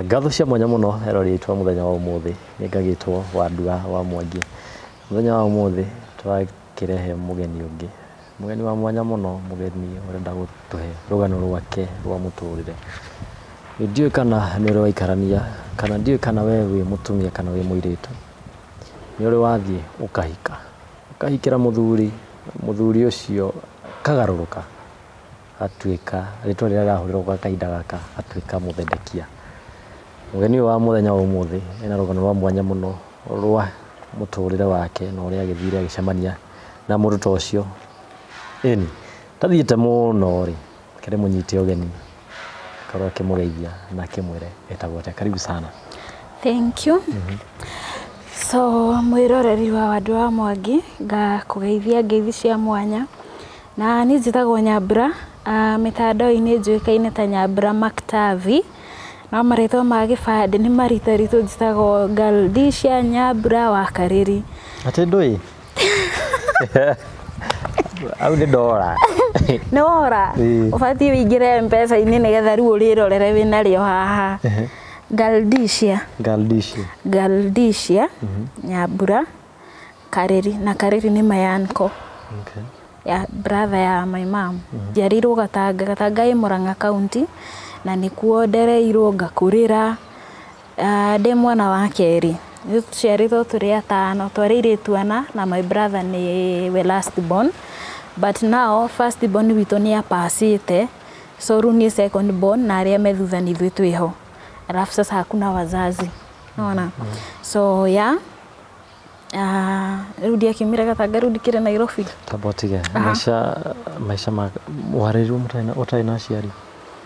Ngatho cia mwanya mũno eroreri aitũ a mũthenya wa ũmũthĩ. Nĩ ngagĩtwo Wandua wa Mwangi. Mũthenya wa ũmũthĩ tũrakĩrehe mũgeni ũngĩ, mũgeni wa mwanya mũno, mũgeni ũrenda gũtũhe rũgano rwake rwa mũtũrĩre. Ndiũĩ kana nĩ ũrĩ waikarania, kana ndiũĩ kana we wĩ mũtumia kana wĩ mũirĩtu. Nĩ ũrĩ wathiĩ ũkahika, ũkahikĩra mũthuri, mũthuri ũcio kagarũrũka atuĩka rĩtwa rĩrĩa rĩrahũthĩrwo gwa kahinda gaka atuĩka mũthendekia. Mũgeni ũyũ wa mũthenya wa ũmũthĩ ena rũgano rwa mwanya mũno rwa mũtũrĩre wake na ũrĩa agĩthire agĩcemania na mũndũ ta ũcio. Ĩni, tathiĩte mũno rĩ, reke ndĩmũnyite ũgeni akorwo akĩmũgeithia na akĩmwĩre etagwo atĩa. Karibu sana. Thank you. So mwĩroreri wa Wandua wa Mwangi, ngakũgeithia ngeithi cia mwanya. Na niĩ njĩtagwo Nyambura, mĩtandao-inĩ njũĩkaine ta Nyambura Maktavi, no marĩtwa ma gĩbandĩ nĩ maritaritũ, njĩtagwo Galdisha Nyambura wa Karĩri. Atĩ ndũĩ? Au nĩ ndora. Nĩ wora? Ĩĩ. Ũbatiĩ wĩingĩre M-Pesa-inĩ nĩgetha rĩu ũrĩrorere wĩnarĩo haha. Galdisha. Galdisha. Galdisha Nyambura Karĩri, na Karĩri nĩ my uncle. Ya brother ya my mom. Njiarĩirwo Gatanga, Gatanga ĩ Murang'a County, na nĩkuo ndereirwo ngakũrĩra. Ndĩ mwana wa kerĩ. Tũciarĩtwo tũrĩ atano, twarĩ airĩtu ana na my brother nĩwe last born. But now first born witũ nĩ apacĩte, so rĩu niĩ second born na arĩa me thutha nĩ ithuĩ twĩho. Alafu sasa hakuna wazazi. Unaona? So yeah. Rĩu ndiakiumire Gatanga, rĩu ndikĩrĩ Nairobi. Tamba ũtige maica ma warerirwo ũtarĩ na aciari?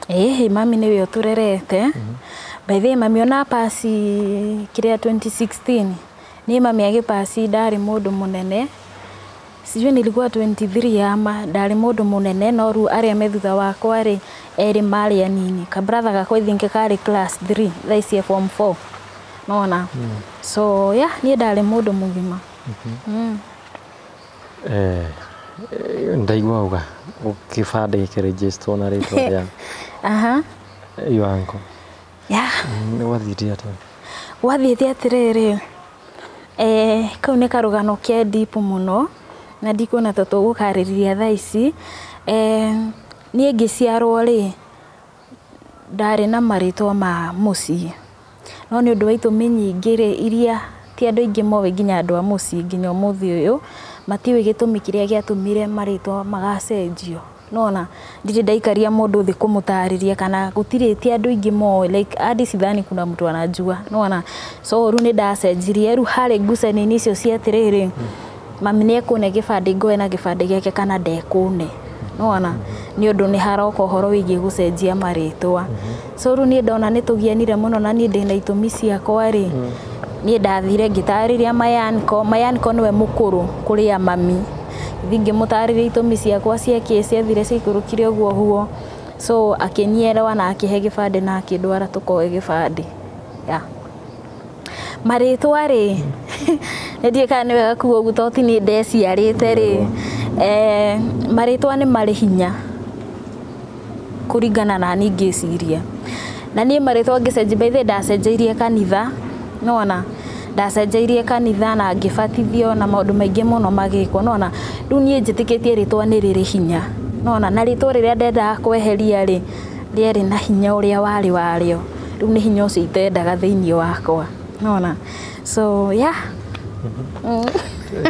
Ĩĩ, mami nĩwe ũtũrerete. By the way, mami ona pasi kĩrĩa 2016, niĩ mami agĩpasi ndarĩ mũndũ mũnene. Sijui nilikuwa 23 ama ndarĩ mũndũ mũnene, no rĩu arĩa me thutha wakwa rĩ, erĩ marĩ anini. Ka brother gakwa I think karĩ class 3, thaa ici e form 4. Nona? So yeah, niĩ ndarĩ mũndũ mũgima. Ndaigua uga gĩbandĩ gĩkĩregisterwo na rĩtwa rĩa your uncle. Yeah. Gwathiĩte atĩa? Gwathiĩte atĩrĩrĩ, kau nĩ karũgano ke deep mũno na ndikuona ta tũgũkarĩrĩria thaa ici. Niĩ ngĩciarwo rĩ, ndarĩ na marĩtwa ma mũciĩ, no nĩ ũndũ wa itũmi nyingĩ rĩ, iria ti andũ aingĩ moĩ, nginya andũ a mũciĩ nginya ũmũthĩ ũyũ matiũĩ gĩtũmi kĩrĩa gĩatũmire marĩtwa magacenjio. Nona ndirĩ ndaikaria mũndũ thĩ kũmũtarĩria kana gũtirĩ, ti andũ aingĩ moĩ, like hadi sidhani kuna mtu anajua. Nona? So rĩu nĩ ndacenjirie, rĩu harĩ ngucanio-inĩ icio cia atĩrĩrĩ, mami nĩ ekũne gĩbandĩ ngoe na gĩbandĩ gĩake kana ndekũne. Nona? Nĩ ũndũ nĩ haroka ũhoro wĩgiĩ gũcenjia marĩtwa. So rĩu niĩ ndona nĩ tũgianire mũno na niĩ ndĩna itũmi ciakwa rĩ, niĩ ndathire ngĩtarĩria my uncle, my uncle nĩwe mũkũrũ kũrĩ a mami. Ngĩthiĩ ngĩmũtarĩria itũmi ciakwa cia kĩ ciathire ciaikũrũkire ũguo ũguo. So akĩnyielewa na akĩhe gĩbandĩ na akĩndwara tũkoe gĩbandĩ. Yeah. Marĩtwa rĩ, nĩ ndiũĩ kana nĩ wega kuga ũguo tondũ ti niĩ ndeciarĩte rĩ, marĩtwa nĩ marĩ hinya kũringana na niĩ ngĩciria. Na niĩ marĩtwa ngĩcenjia, by the way ndacenjeirie kanitha, nĩwona? Ndacenjeirie kanitha na ngĩbatithio na maũndũ maingĩ mũno magĩkwo, nĩwona? Rĩu niĩ njĩtĩkĩtie rĩtwa nĩ rĩrĩ hinya, nĩwona? Na rĩtwa rĩrĩa ndendaga kweheria rĩ, rĩarĩ na hinya ũrĩa warĩ warĩo. Rĩu nĩ hinya ũcio itendaga thĩinĩ wakwa, nĩwona? So yeah.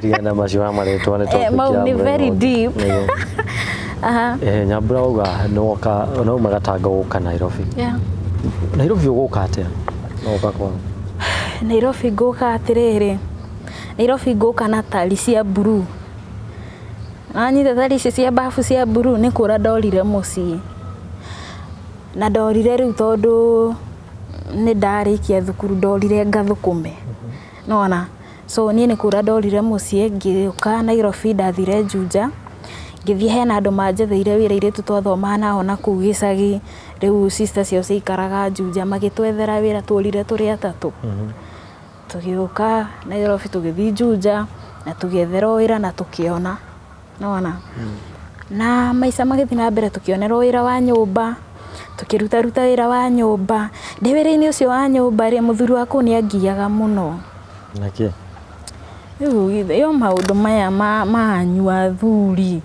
Tigana macio ma marĩtwa nĩ topic Mau ya nĩ mũthenya very ũngĩ. deep. Nĩguo. Nyambura wauga nĩwoka nĩwauma Gatanga gũka Nairobi. Yeah. Nairobi ũgũka atĩa? No ũka kwao? Nairobi ngũka atĩrĩrĩ, Nairobi ngũka na tari cia blue. Wanyita tari ici cia bafu cia blue, nĩ kũra ndorire mũciĩ. Na ndorire rĩu tondũ nĩ ndarĩkia thukuru, ndorire ngathũkũme. Nĩwona? So niĩ nĩ kũra ndorire mũciĩ ngĩũka Nairobi, ndathire Juja. Ngĩthiĩ hena andũ manjetheire wĩra, airĩtu twathomaga nao na kũu gĩcagi, rĩu sister ciao ciaikaraga Juja, magĩtwethera wĩra, tuorire tũrĩ atatũ. Tũgĩũka Nairobi tũgĩthiĩ Juja na tũgĩetherwo wĩra na tũkĩona. Nĩwona? Na maica magĩthiĩ na mbere, tũkĩonerwo wĩra wa nyũmba, Tukĩrutaruta wĩra wa nyũmba. Ndĩ wĩra-inĩ ũcio wa nyũmba rĩ, mũthuri wakwa nĩ angiaga mũno. Nĩkĩ? Rĩu yo maũndũ maya manyu athuri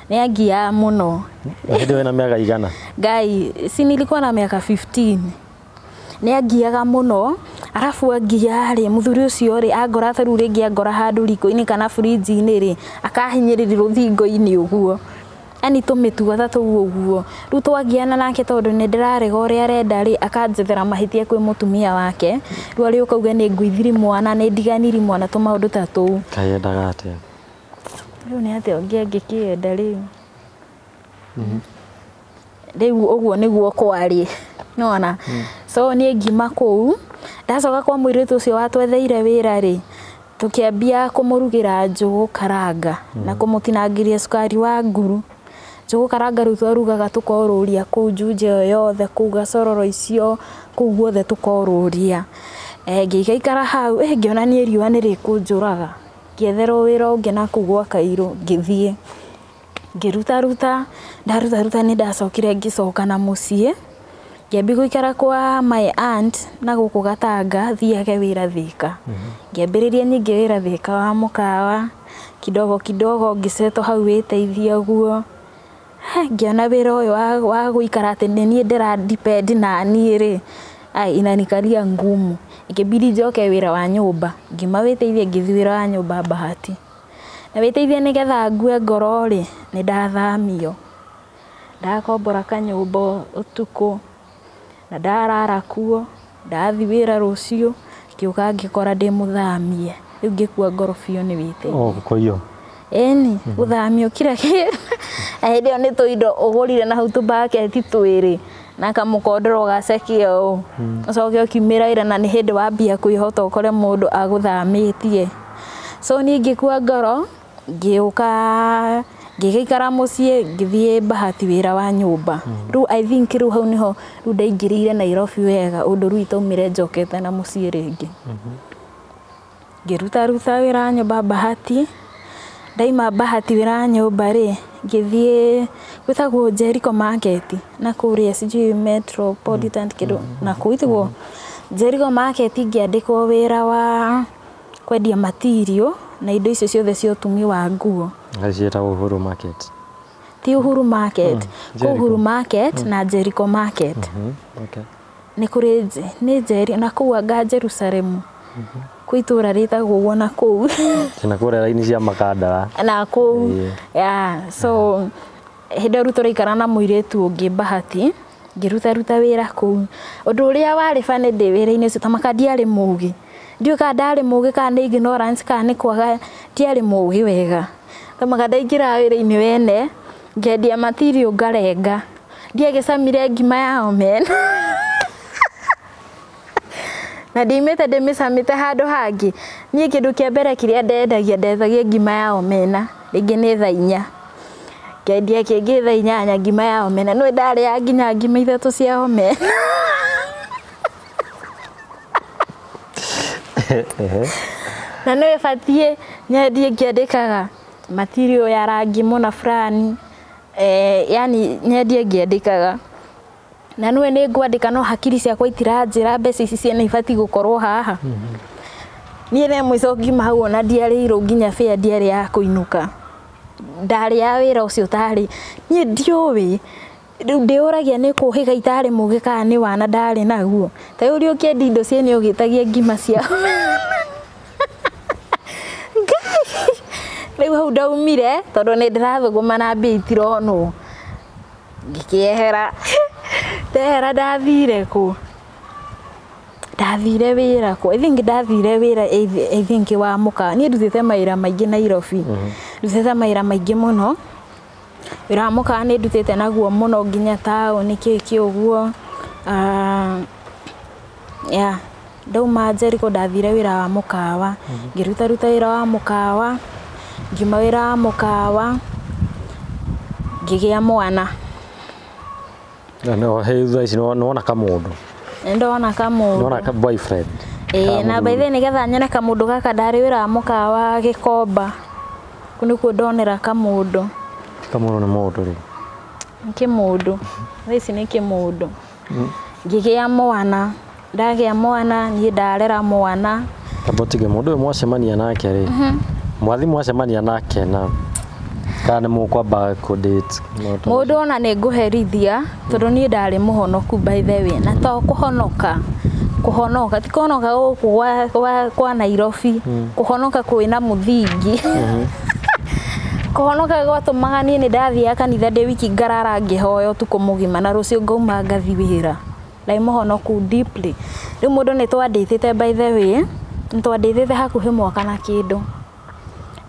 nĩ angiaga mũno. Na hĩndĩ ĩyo wĩna mĩaka igana? Ngai, si nilikuwa na miaka 15. Nĩ angiaga mũno, arabu angia rĩ, mũthuri ũcio rĩ, angora ta rĩu rĩngĩ angora handũ riko-inĩ kana burinji-inĩ rĩ, akahinyĩrĩria rũthingo-inĩ ũguo. Yani tũmĩtugo ta tũu ũguo. Rĩu twagiana nake tondũ nĩ ndĩrarega ũrĩa arenda rĩ, akanjethera mahĩtia kwĩ mũtumia wake. Rĩu arĩũka auge nĩ ngũithiri mwana, nĩ ndiganiri mwana, tũmaũndũ ta tũu. Kaĩ endaga atĩa? Rĩu nĩ atĩa ũngĩ angĩkĩenda rĩu? Rĩu ũguo nĩguo kwarĩ. Nĩwona? So niĩ ngiuma kũu, ndacoka kwa mũirĩtu ũcio watwetheire wĩra rĩ, tũkĩambia kũmũrugĩra njũgũ karanga na kũmũtinangĩria cukari wa nguru. Njũgũ karanga rĩu twarugaga tũkorũria kũu Juja ĩyo yothe, kũu gacororo icio, kũu guothe tũkorũria. Ngĩikaikara hau, ngĩona niĩ riũa nĩ rĩkũnjũraga. Ngĩetherwo wĩra ũngĩ na kũu gwa Kairũ, ngĩthiĩ. Ngĩrutaruta, ndarutaruta nĩ ndacokire ngĩcoka na mũciĩ. Ngĩambia gũikara kwa my aunt na gũkũ Gatanga, thiage wĩra Thika. Ngĩambĩrĩria ningĩ wĩra Thika wa mũkawa, kidogo kidogo ngĩcetwo hau wĩteithie ũguo. Ngĩona wĩra ũyũ wa gũikara atĩ nĩ niĩ ndĩra depend na niĩ rĩ, ai inanikalia ngumu. Ikibidi njoke wĩra wa nyũmba. Ngiuma wĩteithie ngĩthiĩ wĩra wa nyũmba Bahati. Na wĩteithie nĩgetha ngue ngoro rĩ, nĩ ndathamio. Ndakombora kanyũmba ũtukũ, na ndarara kuo, ndathiĩ wĩra rũciũ, ngĩũka ngĩkora ndĩ mũthamie. Rĩu ngĩkua ngoro biũ nĩ wĩteithie. Oh, kũiywo? Ĩni, gũthamio kila kĩndũ. Na hĩndĩ ĩyo nĩ tũindo ũgũrire na hau tũmbaketi twĩrĩ na kamũkondoro gaceke ũũ. Ũcoke ũkiumĩra wĩra na nĩ hĩndĩ wambia kwĩhota ũkore mũndũ agũthamĩtie. So niĩ ngĩkua ngoro, ngĩũka ngĩgĩikara mũciĩ, ngĩthiĩ Bahati wĩra wa nyũmba. Rĩu I think rĩu hau nĩho rĩu ndaingĩrĩire Nairobi wega ũndũ rĩu itaumire njokete na mũciĩ rĩngĩ. Ngĩrutaruta wĩra wa nyũmba Bahati. Ndaima Bahati wĩra wa nyũmba rĩ, ngĩthiĩ gwĩtagwo Jericho Market na kũrĩa sijui Metropolitan kĩndũ na kũu ĩtagwo Jericho Market ngĩandĩkwo wĩra wa kwendia material na indo icio ciothe cia ũtumi wa nguo. Ciĩtagwo Uhuru Market. Ti Uhuru Market, kũ Uhuru Market na Jericho Market. Okay. Nĩ kũrĩ nĩ Jeri na kũu anga Jerusalem. Kwĩ itũra rĩtagwo ũguo na kũu. Na kũrĩa raini cia Makandara. Na kũu. Yeah, so hĩndĩ ĩyo rĩu tũraikara na mũirĩtu ũngĩ Bahati, ngĩrutaruta wĩra kũu. Ũndũ ũrĩa warĩ funny ndĩ wĩra-inĩ ũcio ta maka ndiarĩ mũgĩ. Ndiũĩ kana ndarĩ mũgĩ kana nĩ ignorance kana nĩ kwaga ndiarĩ mũgĩ wega. Ta maka ndaingĩraga wĩra-inĩ wene, ngendia material ngarenga. Ndiagĩcamire ngima ya omena. Na ndiumĩte ndĩmĩcamĩte handũ hangĩ. Niĩ kĩndũ kĩa mbere kĩrĩa ndendagia, ndendagia ngima ya omena, rĩngĩ nĩ thaa inya. Ngendia kĩngĩ thaa inyanya ngima ya omena. Nĩũĩ ndarĩaga nginya ngima ithatũ cia omena. Na nĩũĩ batiĩ nyendie ngĩandĩkaga material ya rangi mũna fulani, yani nyendie ngĩandĩkaga. Na nĩũĩ nĩ ngwandĩka no hakiri ciakwa itiranjĩra mbeca ici ciene ibatiĩ gũkorwo haha. Niĩ rĩa mũico ngiuma hau ona ndiarĩirwo nginya fare ndiarĩ ya kũinũka. Ndarĩaga wĩra ũcio tarĩ, niĩ ndiũĩ, rĩu ndĩũragia nĩ kũhĩga itarĩ mũgĩ kana nĩ wana ndarĩ naguo. Ta rĩu ũrĩa ũkĩendia indo ciene ũgĩtagia ngima cia Ngai! Rĩu hau ndaumire tondũ nĩ ndĩrathũkũma na mbia itironwo. Ngĩkĩehera. Ndehera ndathire kũ? Ndathire wĩra kũ? I think ndathire wĩra I think wa mũkawa. Niĩ ndutĩte mawĩra maingĩ Nairobi. Ndutĩte mawĩra maingĩ mũno. Wĩra wa mũkawa nĩ ndutĩte naguo mũno nginya taũni kĩ kĩ ũguo. Yeah, ndauma Jericho ndathire wĩra wa mũkawa. Ngĩrutaruta wĩra wa mũkawa, ngiuma wĩra wa mũkawa, ngĩgĩa mwana. No, he thaa ici nĩwona kamũndũ. Nĩndona kamũndũ. Nĩwona ka boyfriend. Ĩĩ, na by the way nĩgetha nyone kamũndũ gaka ndarĩ wĩra wa mũkawa Gĩkomba. Kũu nĩkuo ndonera kamũndũ. Kamũndũ nĩ mũndũ rĩ. Kĩmũndũ thaa ici nĩ kĩmũndũ. Ngĩgĩa mwana, ndagĩa mwana niĩ ndarera mwana. Tamba ũtige mũndũ ũyũ mwacemania nake rĩ, mwathi mwacemania nake na kana nĩ mũkwamba kũ date? Mũndũ ona nĩ ngũherithia tondũ niĩ ndarĩ mũhonoku by the way, na to kũhonoka, kũhonoka ti kũhonoka gũkũ kwa Nairobi, kũhonoka kwĩna mũthingi. Kũhonoka gwatũmaga niĩ nĩ ndathiaga kanitha ndĩ wiki ngarara ngĩhoya ũtukũ mũgima na rũciũ ngauma ngathiĩ wĩra. Ndarĩ mũhonoku deeply. Rĩu mũndũ nĩ twandĩtĩte by the way, nĩ twandĩtĩte hakuhĩ mwaka na kĩndũ.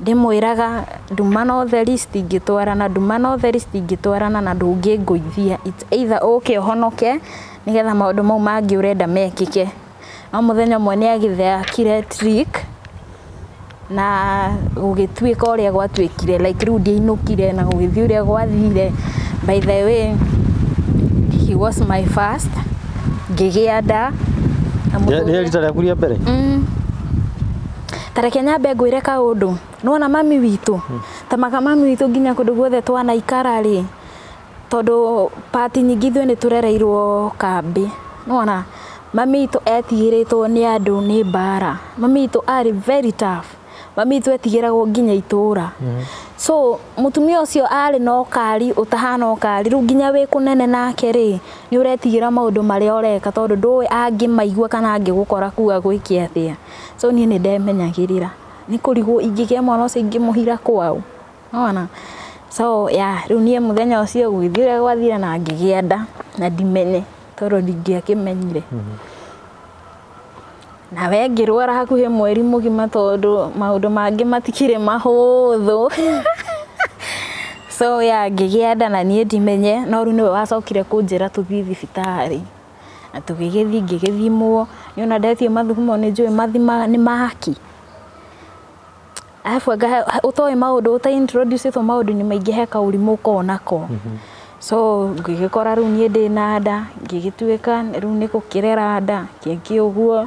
Ndĩmwĩraga nduma na ũtheri citingĩtwarana, nduma na ũtheri citingĩtwarana na ndũngĩngũithia. It's either ũke ũhonoke nĩgetha maũndũ mau mangĩ ũrenda mekĩke. No mũthenya ũmwe nĩ agĩthakire trick na gũgĩtuĩka ũrĩa gwatuĩkire, like rĩu ndiainũkire na gũgĩthiĩ ũrĩa gwathire. By the way, he was my first. Ngĩgĩa nda. Nĩ rita rĩaku rĩa mbere? Ta reke nyambe ngwĩre kaũndũ. Nĩwona mami witũ, ta maka mami witũ nginya kũndũ guothe twanaikara rĩ, tondũ pati nyingĩ ithuĩ nĩ tũrereirwo kambĩ. Nĩwona mami witũ etigĩrĩtwo nĩ andũ nĩ mbara. Mami witũ arĩ very tough. Mami witũ etigĩragwo nginya itũra. So mũtumia ũcio arĩ na ũkari ũtahana ũkari, rĩu nginya wĩ kũnene nake rĩ, nĩ ũretigĩra maũndũ marĩa ũreka tondũ ndũĩ angĩmaigua kana angĩgũkora kuga gwĩke atĩa. So niĩ nĩ ndemenyagĩrĩra. Nĩ kũrigwo ingĩgĩa mwana ũcio ingĩmũhira kwao. Nĩwona? So yeah, rĩu niĩ mũthenya ũcio gũgĩthiĩ ũrĩa gwathire na ngĩgĩa nda na ndimenye tondũ ndingĩakĩmenyire. Nawe ngĩrwara hakuhĩ mweri mũgima tondũ maũndũ mangĩ matikĩrĩ mahũthũ. So yeah, ngĩgĩa nda na niĩ ndimenye, no rĩu nĩwe wacokire kũnjĩra tũthiĩ thibitarĩ. Na tũgĩgĩthiĩ ngĩgĩthimwo, niĩ ona ndetio mathugumo nĩ njũĩ mathima nĩ maki. Arabu anga ũtoĩ maũndũ ũta introduce ĩtwo maũndũ-inĩ maingĩ he kaũrimũ ũkoragwo nako. So ngĩgĩkora rĩu niĩ ndĩna nda, ngĩgĩtuĩka rĩu nĩ gũkĩrera nda, kĩngĩ ũguo,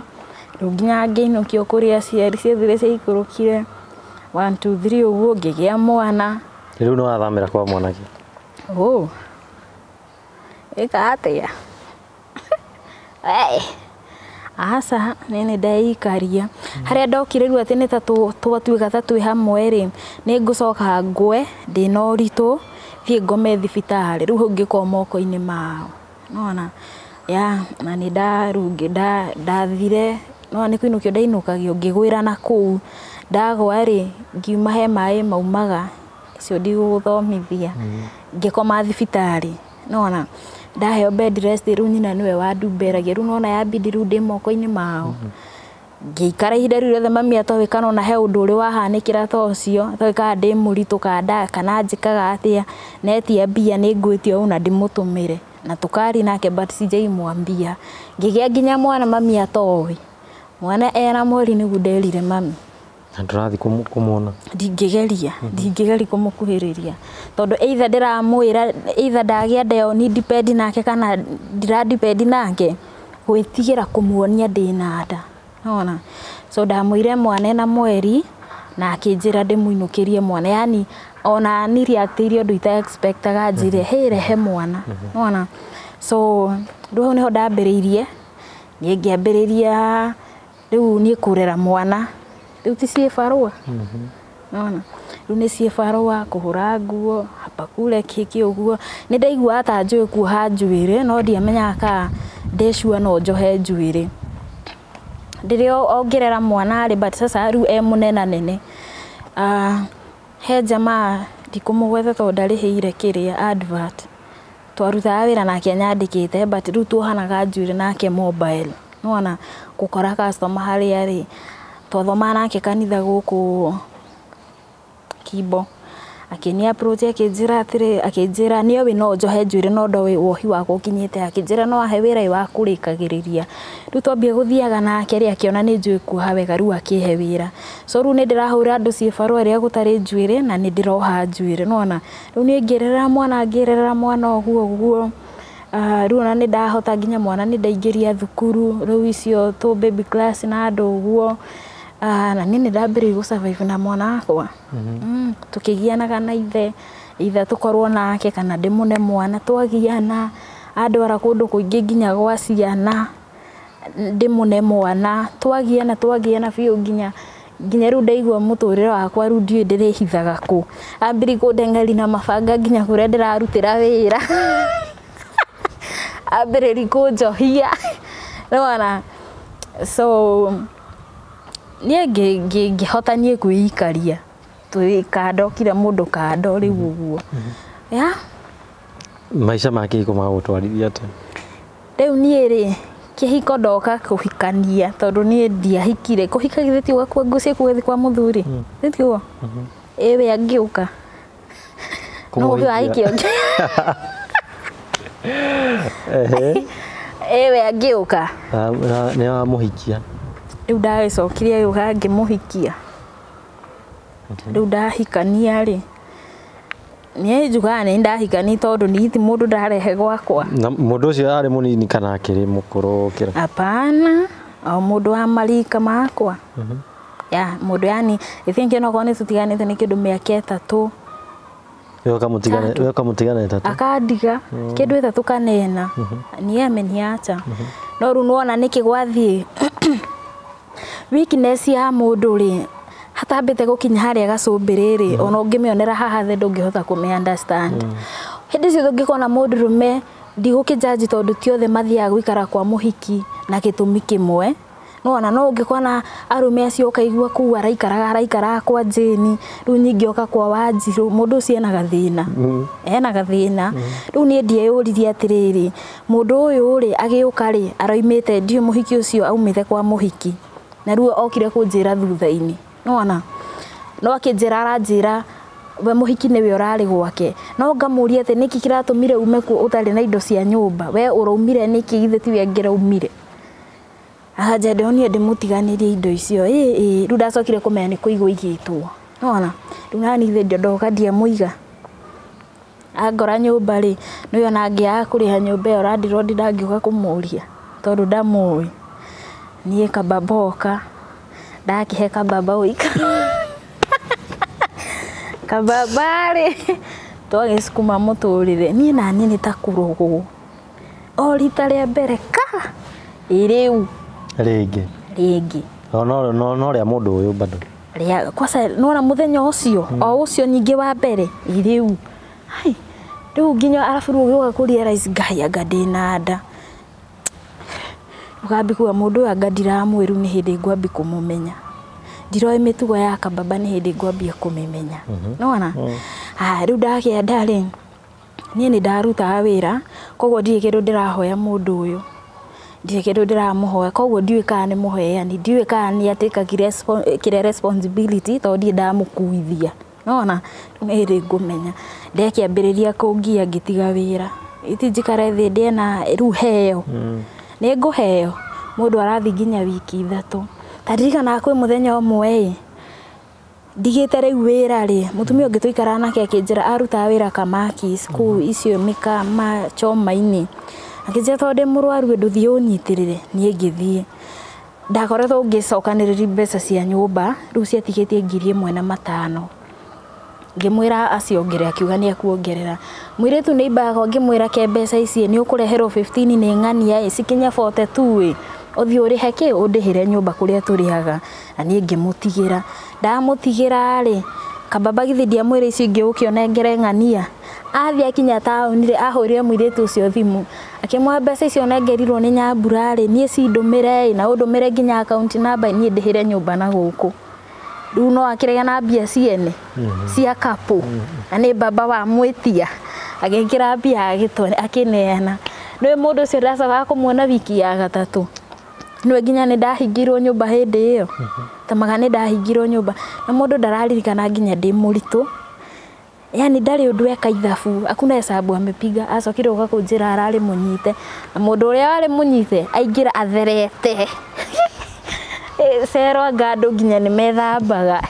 rĩu nginya ngĩinũkio kũrĩ aciari ciathire ciaikũrũkire 1 2 3 ũguo ngĩgĩa mwana. Rĩu nĩ wathamĩra kwa mwanake? Oh. Ĩka atĩa? Aca, niĩ nĩ ndeikaria. Harĩa ndokire rĩu atĩ nĩ ta twatuĩka ta twĩ hamwe rĩ, nĩ ngũcoka ngwe ndĩna ũritũ, thiĩ ngome thibitarĩ, rĩu hau ngĩkorwo moko-inĩ mao. Nĩwona? Yeah, na nĩ ndathire, nĩwona nĩ kũinũkio ndainũkagio ngĩgwĩra na kũu. Ndagwa rĩ, ngiuma he maĩ maumaga, icio ndigũgũthomithia, ngĩkoma thibitarĩ. Nĩwona? Ndaheo bed rest rĩu nyina nĩwe wandumberagia, rĩu nĩwona yambindi rĩu ndĩ moko-inĩ mao. Ngĩikara ihinda rĩu rĩothe mami atoĩ kana ona he ũndũ ũrĩ wahanĩkĩra ta ũcio, atoĩ kana ndĩ mũritũ kana njĩkaga atĩa, netia mbia nĩ ngwĩtio ũũ na ndĩmũtũmĩre. Na tũkaria nake but sijaimwambia. Ngĩgĩa nginya mwana mami atoĩ. Mwana ena mweri nĩguo nderire mami. Na ndũrathiĩ kũmuona? Ndingĩgeria, ndingĩgeria kũmũkuhĩrĩria. Tondũ either ndĩramwĩra, either ndagĩa nda ĩyo ni depend nake kana ndira depend nake, gwĩtigĩra kũmuonia ndĩna nda. Nĩwona? So ndamwĩrire mwana ena mweri na akĩnjĩra ndĩmũinũkĩrie mwana. Yani ona ni react-ire ũndũ ita expect-aga anjĩre, hey, rehe mwana. Nĩwona? So rĩu hau nĩho ndambĩrĩirie, niĩ ngĩambĩrĩria rĩu niĩ kũrera mwana. Rĩu ti ciĩbarũa? Nĩwona? Rĩu nĩ ciĩbarũa, kũhũra nguo, hapa kule kĩkĩ ũguo. Nĩ ndaiguaga ta njũĩ kuoha njuĩrĩ, no ndiamenyaga kana ndĩ sure no njohe njuĩrĩ. Rĩrĩa ongerera mwana rĩ, but sasa rĩu e mũnenanene. He jamaa ndikũmũgweta tondũ ndarĩhĩire kĩrĩa advert. Twarutaga wĩra nake anyandĩkĩte but rĩu tuohanaga njuĩrĩ nake mobile. Nĩwona? Gũkora customer harĩa rĩ, twathomaga nake kanitha gũkũ Kimbo. Akĩni approach akĩnjĩra atĩrĩ, akĩnjĩra nĩoĩ no njohe njuĩrĩ no ndoĩ wohi wakwa ũkinyĩte ha. Akĩnjĩra no ahe wĩra wa kũrĩkagĩrĩria. Rĩu twambia gũthiaga nake rĩ, akĩona nĩ njũĩ kuoha wega rĩu akĩhe wĩra. So rĩu nĩ ndĩrahũra andũ ciĩbarũa rĩrĩa gũtarĩ njuĩrĩ na nĩ ndĩroha njuĩrĩ, nĩwona? Rĩu niĩ ngĩrera mwana ngĩrera mwana ũguo ũguo. Rĩu ona nĩ ndahota nginya mwana nĩ ndaingĩria thukuru, rĩu icio tũ baby class na andũ ũguo. Na niĩ nĩ ndambĩrĩirie gũ survive na mwana wakwa. Tũkĩgianaga na ithe. Either tũkorwo nake kana ndĩmũne mwana twagiana andwara kũndũ kũingĩ nginya gwa ciana ndĩmũne mwana twagiana twagiana biũ nginya nginya rĩu ndaigua mũtũrĩre wakwa rĩu ndiũĩ ndĩrĩhithaga kũ ambiri kũndeng'eri na mabanga nginya kũrĩa ndĩrarutĩra wĩra ambĩrĩri kũnjohia nĩwona so niĩ ngĩhota niĩ kwĩikaria twĩ kando kila mũndũ kando rĩu ũguo ya Maica ma kĩhiko magũtwarithia atĩa? Rĩu niĩ rĩ kĩhiko ndoka kũhikania tondũ niĩ ndiahikire kũhika githĩ ti ũgakua nguo ciaku ũgathiĩ kwa mũthuri githĩ ti ũguo ĩ we angĩũka no ũguo ahikia ũngĩ ĩ we angĩũka Nĩ wamũhikia rĩu ndagĩcokire agĩũka ngĩmũhikia rĩu ndahikania rĩ niĩ njugaga nĩ ndahikania tondũ niĩ ti mũndũ ndarehe gwakwa na mũndũ ũcio arĩ mũnini kana akĩrĩ mũkũrũ gũkĩra? Hapana, o mũndũ wa marika makwa ya mũndũ yani I think onokorwo nĩ tũtiganĩte nĩ kĩndũ mĩaka 3 We ũkamũtigana 3 akandiga kĩndũ 3 kana 4 niĩ ameniacha no rĩu nĩwona nĩkĩ gwathiĩ weakness ya mũndũ rĩ hatambĩte gũkinya harĩa gacũmbĩrĩ rĩ ona ũngĩmĩonera haha thĩ ndũngĩhota kũmĩ understand hĩndĩ ciothe ũngĩkona mũndũrũme ndigũkĩnjanji tondũ ti othe mathiaga gũikara kwa mũhiki na gĩtũmi kĩmwe nĩwona no ũngĩkona arũme acio ũkaigua kũu araikaraga araikaraga kwa Jane rĩu ningĩ oka kwa Wanjirũ mũndũ ũcio ena gathĩna ena gathĩna rĩu niĩ ndieyũririe atĩrĩrĩ mũndũ ũyũ rĩ agĩũka rĩ aroimĩte ndiũĩ mũhiki ũcio aumĩte kwa mũhiki na rĩu okire kũnjĩra thutha-inĩ nĩwona no akĩnjĩra aranjĩra we mũhiki nĩwe ũrarĩ gwake no ngamũria atĩ nĩkĩ kĩratũmire ume kuo ũtarĩ na indo cia nyũmba we ũraumire nĩkĩ githĩ tiwe angĩraumire anja ndonire ndĩmũtiganĩrie indo icio ĩ rĩu ndacokire kũmenya nĩ kũigwo igĩtwo nĩwona rĩu nani ithe ndoka ndiamũiga angora nyũmba rĩ nĩwe ona angĩaga kũrĩha nyũmba ĩyo landlord ndangĩũka kũmũria tondũ ndamũĩ niĩ kababa oka ndakĩhe kababa ũikaro kababa rĩ twagĩcukuma mũtũrĩre niĩ naniĩ nĩ ta kũrogwo o rita rĩa mbere ka ĩ rĩu rĩngĩ rĩngĩ no rĩa mũndũ ũyũ bado rĩa kwanza nĩwona mũthenya ũcio o ũcio ningĩ wa mbere ĩ rĩu hai rĩu nginya arabu rĩu ũgĩũka kũ realize Ngai anga ndĩna nda ũkambi kuga mũndũ ũyũ anga ndiramũĩ rĩu nĩ hĩndĩ ngwambi kũmũmenya ndiroĩ mĩtugo ya kababa nĩ hĩndĩ ngwambia kũmĩmenya nĩwona rĩu ndagĩa nda rĩ niĩ nĩ ndarutaga wĩra koguo ndirĩ kĩndũ ndĩrahoya mũndũ ũyũ ndirĩ kĩndũ ndĩramũhoya koguo ndiũĩ kana nĩ mũheani ndiũĩ kana nĩ atĩkagire kĩrĩa responsibility tondũ ndirĩ ndamũkuithia nĩwona rĩu nĩ hĩndĩ ngũmenya ndekĩambĩrĩria kũngia ngĩtiga wĩra iti njikare thĩ ndĩe na rĩu heo nĩ ngũheo mũndũ arathiĩ nginya wiki 3 ta ndirikanaga kwĩ mũthenya ũmwe ĩ ndigĩte rĩu wĩra rĩ mũtumia ũngĩ tũikaraga nake akĩnjĩra arutaga wĩra Kamakis kũu icio machoma-inĩ akĩnjĩra tondũ ndĩ mũrwaru ndũthiĩ ũnyitĩrĩre niĩ ngĩthiĩ ndakoretwo ngĩcokanĩrĩria mbeca cia nyũmba rĩu ciatigĩtie 1500 ngĩmwĩra aciongerere akiuga nĩ akuongerera mũirĩtu nĩ imbaga ngĩmwĩra ke mbeca ici nĩ ũkũreherwo 15 nĩ ng'ania ĩ cikinye 42 ĩ ũthiĩ ũrĩhe kĩ ũndĩhĩre nyũmba kũrĩa tũrĩhaga na niĩ ngĩmũtigĩra ndamũtigĩra rĩ kababa githĩ ndiamwĩra icio ingĩ ũke ũnengere ng'ania athiĩ akinya taũni rĩ ahũrire mũirĩtu ũcio thimũ akĩmwĩra mbeca icio nengerirwo nĩ Nyambura rĩ niĩ cindũmĩre ĩ na ũndũmĩre nginya akaunti namba niĩ ndĩhĩre nyũmba na gũkũ rĩu no akĩrega na mbia ciene cia kapũ na nĩ baba wamwĩtia agĩkĩra mbia akĩneana nĩwe mũndũ ũcio ndacokaga kũmuona wiki ya 3 nĩwe nginya nĩ ndahingirwo nyũmba hĩndĩ ĩyo tamaga nĩ ndahingirwo nyũmba na mũndũ ndararirikana nginya ndĩ mũritũ yani ndarĩ ũndũ eka ithabu hakuna hesabu amepiga acokire gũka kũnjĩra ararĩ mũnyite na mũndũ ũrĩa warĩ mũnyite aingĩra atherete cero anga andũ nginya nĩ methambaga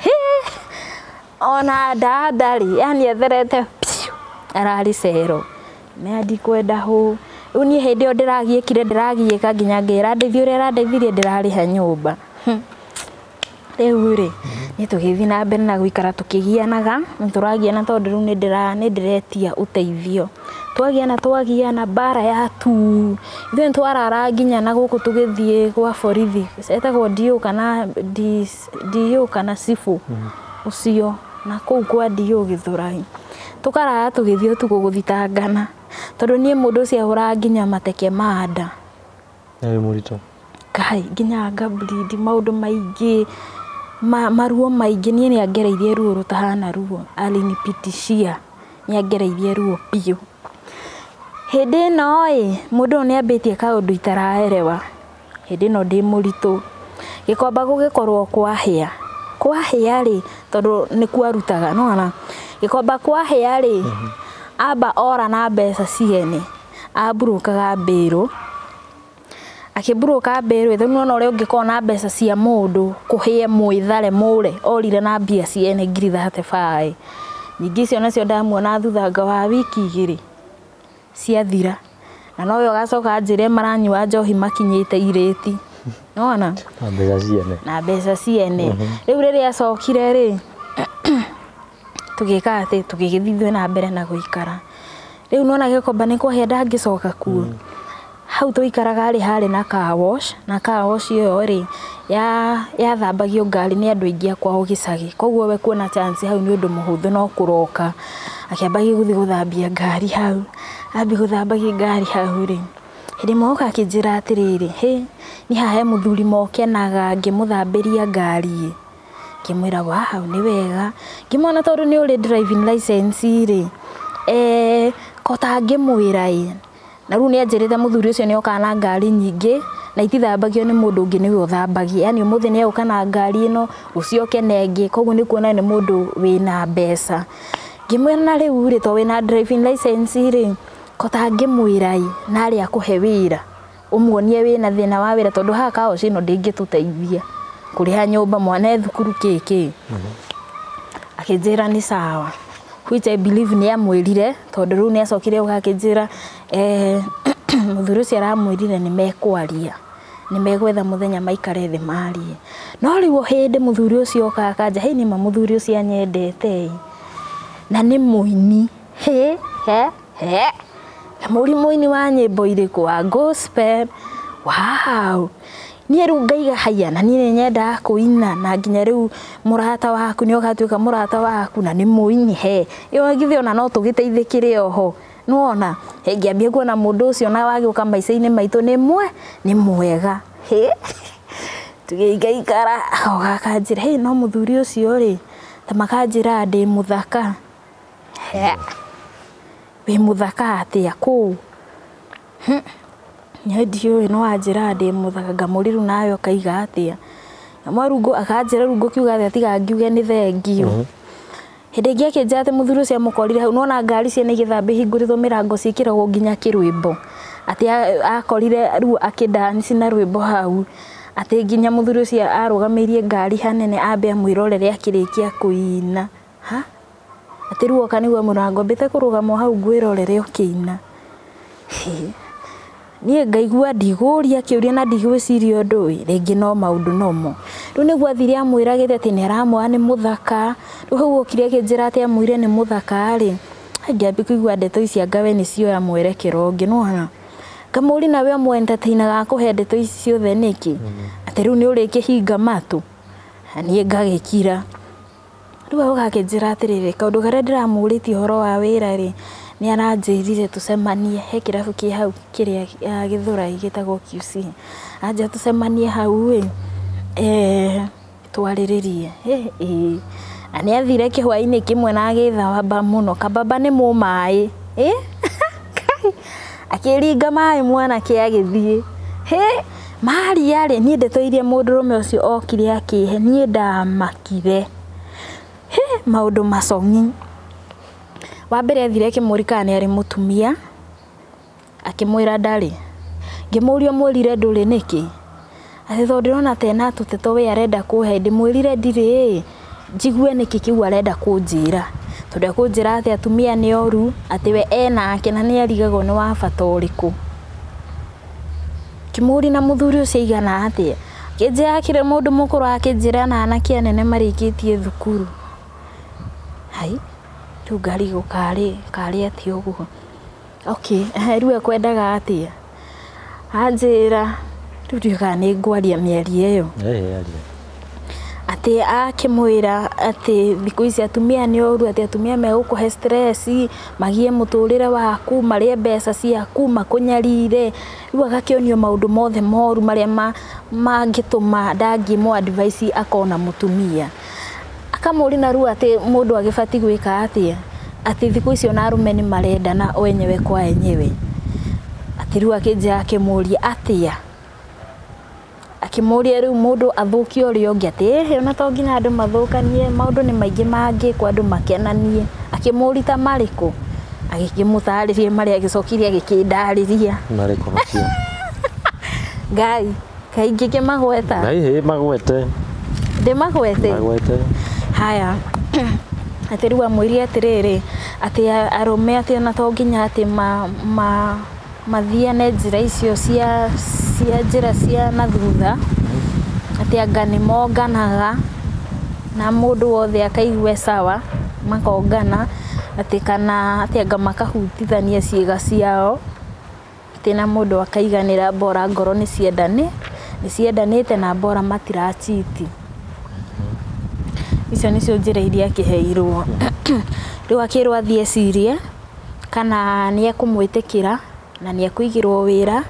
ona nda ndarĩ yani atherete ararĩ cero na ndikwenda hũ rĩu niĩ hĩndĩ ĩyo ndĩragiĩkire ndĩragiĩka nginya ngĩra ndeithie ũrĩa arandeithirie ndĩrarĩha nyũmba. Rĩu rĩ nĩ tũgĩthiĩ na mbere na gũikara tũkĩgianaga, nĩ tũragiana tondũ rĩu nĩ ndĩretia ũteithio. Twagiana mbara ya tu. Ithuĩ nĩ twarara nginya na gũkũ tũgĩthiĩ gwa borithi. Etagwo DO kana DO kana cibũ ũcio na kũu kwa DO Gĩthũrai. Tũkarara tũgĩthiĩ ũtukũ gũthitangana tondũ niĩ mũndũ ũcio ahũraga nginya mateke ma nda. Na wĩ mũritũ. Ngai nginya ngableed maũndũ maingĩ maruo maingĩ. Niĩ nĩ angereirie ruo rũtahana ruo, alinipitishia, nĩ angereirie ruo biũ. Hĩndĩ ĩno ĩ mũndũ ũyũ nĩ ambĩtie kaũndũ itaraerewa. Hĩndĩ ĩno ndĩ mũritũ, gĩkomba gũgĩkorwo kwahĩa. Kwahĩa rĩ tondũ nĩ kwarutaga nĩwona, gĩkomba kwahĩa rĩ amba ora na mbeca ciene, amburokaga mbĩrũ. Akĩmburoka mbĩrũ rĩu nĩwona ũrĩa ũngĩkorwo na mbeca cia mũndũ kũhĩe mwĩthare mũre, orire na mbia ciene ngiri 35. Ningĩ icio nacio ndamuona thuthanga wa wiki igĩrĩ ciathira. Na nowe ũgacoka anjĩre maranyua njohi makinyĩte irĩti. Nĩwona? Na mbeca ciene. Na mbeca ciene. Rĩu rĩrĩa acokire rĩ tũgĩka atĩ tũgĩgĩthiĩ ithuĩ na mbere na gũikara. Rĩu nĩwona gĩkomba nĩ kwahĩa ndangĩcoka kuo. Hau tũikaraga rĩ harĩ na car wash, na car wash ĩyo rĩ yathambagio ngari nĩ andũ aingĩ a kwao gĩcagi. Koguo we kuona chance hau nĩ ũndũ mũhũthũ no kũroka. Akĩambagia gũthiĩ gũthambia ngari hau. Ambia gũthambagia ngari hau rĩ, hĩndĩ ĩmwe oka akĩnjĩra atĩrĩrĩ, hĩ niĩ haha he mũthuri mokenaga ngĩmũthambĩria ngari ĩ. Ngĩmwĩra wow nĩ wega. Ngĩmwona tondũ nĩ ũrĩ driving license rĩ, ko tangĩmwĩra ĩ. Na rĩu nĩ anjĩrĩte mũthuri ũcio nĩ okaga na ngari nyingĩ na itithambagio nĩ mũndũ ũngĩ nĩwe ũthambagia. Yaani ũmũthĩ nĩ egũka na ngari ĩno, rũciũ oke na ĩngĩ, koguo nĩ kuona nĩ mũndũ wĩna mbeca. Ngĩmwĩra na rĩu rĩ to wĩna driving license rĩ, ko tangĩmwĩra ĩ narĩ akũhe wĩra, ũmuonie wĩna thĩna wa wĩra tondũ haha car wash ĩno ndĩngĩtũteithia kũrĩha nyũmba, mwana e thukuru kĩ kĩ. Akĩnjĩra nĩ sawa. Which I believe nĩ amwĩrire tondũ rĩu nĩ acokire oka akĩnjĩra mũthuri ũcio aramwĩrire nĩ mekwaria, nĩ megwetha mũthenya maikare thĩ marie. No rĩu o hĩndĩ mũthuri ũcio oka akanja, hĩ nĩma mũthuri ũcio anyendete ĩ, na nĩ mũini. Hĩ he he, mũri mũini wa nyĩmbo irĩkũ? Wa gospel. Wow. Niĩ rĩu ngaiga haiya na niĩ nĩ nyendaga kũina na nginya rĩu mũrata waku nĩ ũgatuĩka mũrata waku na nĩ mũini he. Ĩyo githĩ ona no tũgĩteithĩkĩre oho. Nĩwona? Ngĩambia kuona mũndũ ũcio na wagĩũka maica-inĩ maitũ nĩ mwega. Hĩ tũgĩikaikara agoka akanjĩra hĩ no mũthuri ũcio rĩ ta makanjĩra ndĩ mũthaka. He wĩ mũthaka atĩa kũu? Niĩ ndiũĩ no anjĩra ndĩ mũthaka. Ngamũria rĩu nawe ũkaiga atĩa? Ngamwĩra rĩu akanjĩra rĩu ngũkiuga atĩa tiga ngiuge nĩ thengiũ. Hĩndĩ ĩngĩ akĩnjĩra atĩ mũthuri ũcio amũkorire hau, nĩwona ngari ciene igĩthambio ihingũrĩtwo mĩrango ciĩkĩragwo nginya kĩrwĩmbo. Atĩ akorire rĩu akĩdance na rwĩmbo hau. Atĩ nginya mũthuri ũcio arũgamĩirie ngari hanene ambe amwĩrorere akĩrĩkia kũina. Ha? Atĩ rĩu oka nĩguo amwĩra ngwambĩte kũrũgama o hau ngwĩrorere ũkĩina. Hĩ. Niĩ ngaigua ndigũria kĩũria na ndigwĩciria ũndũ ĩ, rĩngĩ no maũndũ nomo. Rĩu nĩguo athire amwĩragĩte atĩ nĩ aramwĩra nĩ mũthaka. Rĩu hau okire akĩnjĩra atĩ amwĩre nĩ mũthaka rĩ, ngĩambia kũigua ndeto ici anga we nĩ cioya mwerekero ũngĩ nĩwona. Ngamũria nawe ũmũ entertainaga akũhe ndeto ici ciothe nĩkĩ? Atĩ rĩu nĩ ũrĩkĩhinga matũ? Na niĩ ngagĩkira. Rĩu agoka akĩnjĩra atĩrĩrĩ, kaũndũ karĩa ndĩramũrĩtie ũhoro wa wĩra rĩ, nĩ aranjĩrire tũcemanie he kĩrabu kĩ hau kĩrĩa Gĩthũrai gĩtagwo QC. Anjĩra tũcemanie hau ĩ, twarĩrĩrie. Ĩ na nĩ athire kĩhwainĩ kĩmwe na agĩthamba mũno, kababa nĩ mũmaĩ. Ĩ akĩringa maĩ mwanake agĩthiĩ. Hĩ maria rĩ, niĩ ndeto iria mũndũrũme ũcio okire akĩhe niĩ ndamakire. Hĩ maũndũ macong'i. Wa mbere athire akĩmũria kana nĩ arĩ mũtumia, akĩmwĩra ndarĩ. Ngĩmũria ũmwĩrire ndũrĩ nĩkĩ? Atĩ tondũ ndĩrona ta ena tũteto we arenda kũhe, ndĩmwĩrire ndirĩ ĩ, njigue nĩkĩ kĩu arenda kũnjĩra. Tondũ ekũnjĩra atĩ atumia nĩ oru, atĩ we enake na nĩ arigagwo nĩ wa bata ũrĩkũ. Ngĩmũria na mũthuri ũcio aigana atĩa? Akĩnjĩra akĩrĩ mũndũ mũkũrũ akĩnjĩra na anake anene marĩkĩtie thukuru. Hai, rĩu ngarigwo karĩ atĩa ũguo. Okay, rĩu ekwendaga atĩa? Anjĩra rĩu ndiũĩ kana nĩ ngwaria mĩario ĩyo. Atĩ akĩmwĩra atĩ thikũ ici atumia nĩ oru, atĩ atumia megũkũhe stress, magie mũtũrĩre waku, marĩe mbeca ciaku, makũnyarire. Rĩu agakĩonio maũndũ mothe moru marĩa mangĩtũma ndangĩmũ advice akona mũtumia. Akamũria na rĩu atĩ mũndũ agĩbatiĩ gwĩka atĩa? Atĩ thikũ ici ona arũme nĩ marendana o enyewe kwa enyewe. Atĩ rĩu akĩnjĩra akĩmũria atĩa? Akĩmũria rĩu mũndũ athũkie ũrĩa ũngĩ atĩ ĩhĩ ona to nginya andũ mathũkanie, maũndũ nĩ maingĩ mangĩkwo andũ makenanie. Akĩmũria ta marĩkũ? Agĩkĩmũtarĩria marĩa agĩcokire agĩkĩndarĩria. Marĩkũ macio? Ngai, kaĩ ingĩkĩmagweta? Ngai, magwete. Ndĩmagwete? Magwete. Haya. Atĩ rĩu amwĩrire atĩrĩrĩ, atĩ arũme atĩ ona to nginya atĩ mathiane njĩra icio cia njĩra cia na thutha, atĩ anga nĩ monganaga na mũndũ wothe akaigua sawa, makongana, atĩ kana atĩ anga makahutithania ciĩga ciao, atĩ na mũndũ akaiganĩra bora ngoro nĩ ciendanĩte na bora matirachiti. Icio nĩcio njĩra iria akĩheirwo. Rĩu akĩrwo athiĩ ecirie kana nĩ ekũmwĩtĩkĩra na nĩ ekũigĩrwo wĩra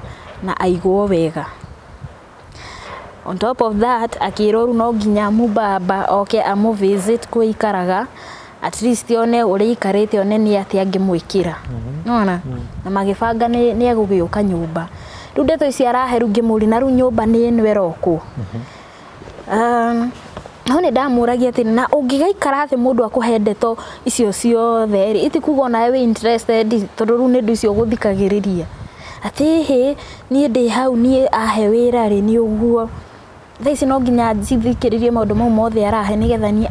na aigwo wega. On top of that, akĩrwo rĩu no nginya mũbaba oke amũ visit kũrĩa aikaraga, at least one ũrĩa aikarĩte, one nĩ atĩa angĩmwĩkĩra. Nĩwona? Na magĩbanga nĩ egũgĩũka nyũmba. Rĩu ndeto ici arahe rĩu ngĩmũria na rĩu nyũmba nĩ ĩno ĩrokwo. No nĩ ndamũragia atĩ na ũngĩgaikara thĩ mũndũ akũhe ndeto icio ciothe rĩ, itikuga onawe wĩ interested tondũ rĩu nĩ ũndũ ũcio ũgũthikagĩrĩria. Atĩ hĩ, niĩ ndĩ hau, niĩ ahe wĩra rĩ, nĩ ũguo. Thaa ici no nginya njithikĩrĩrie maũndũ mau mothe arahe nĩgetha niĩ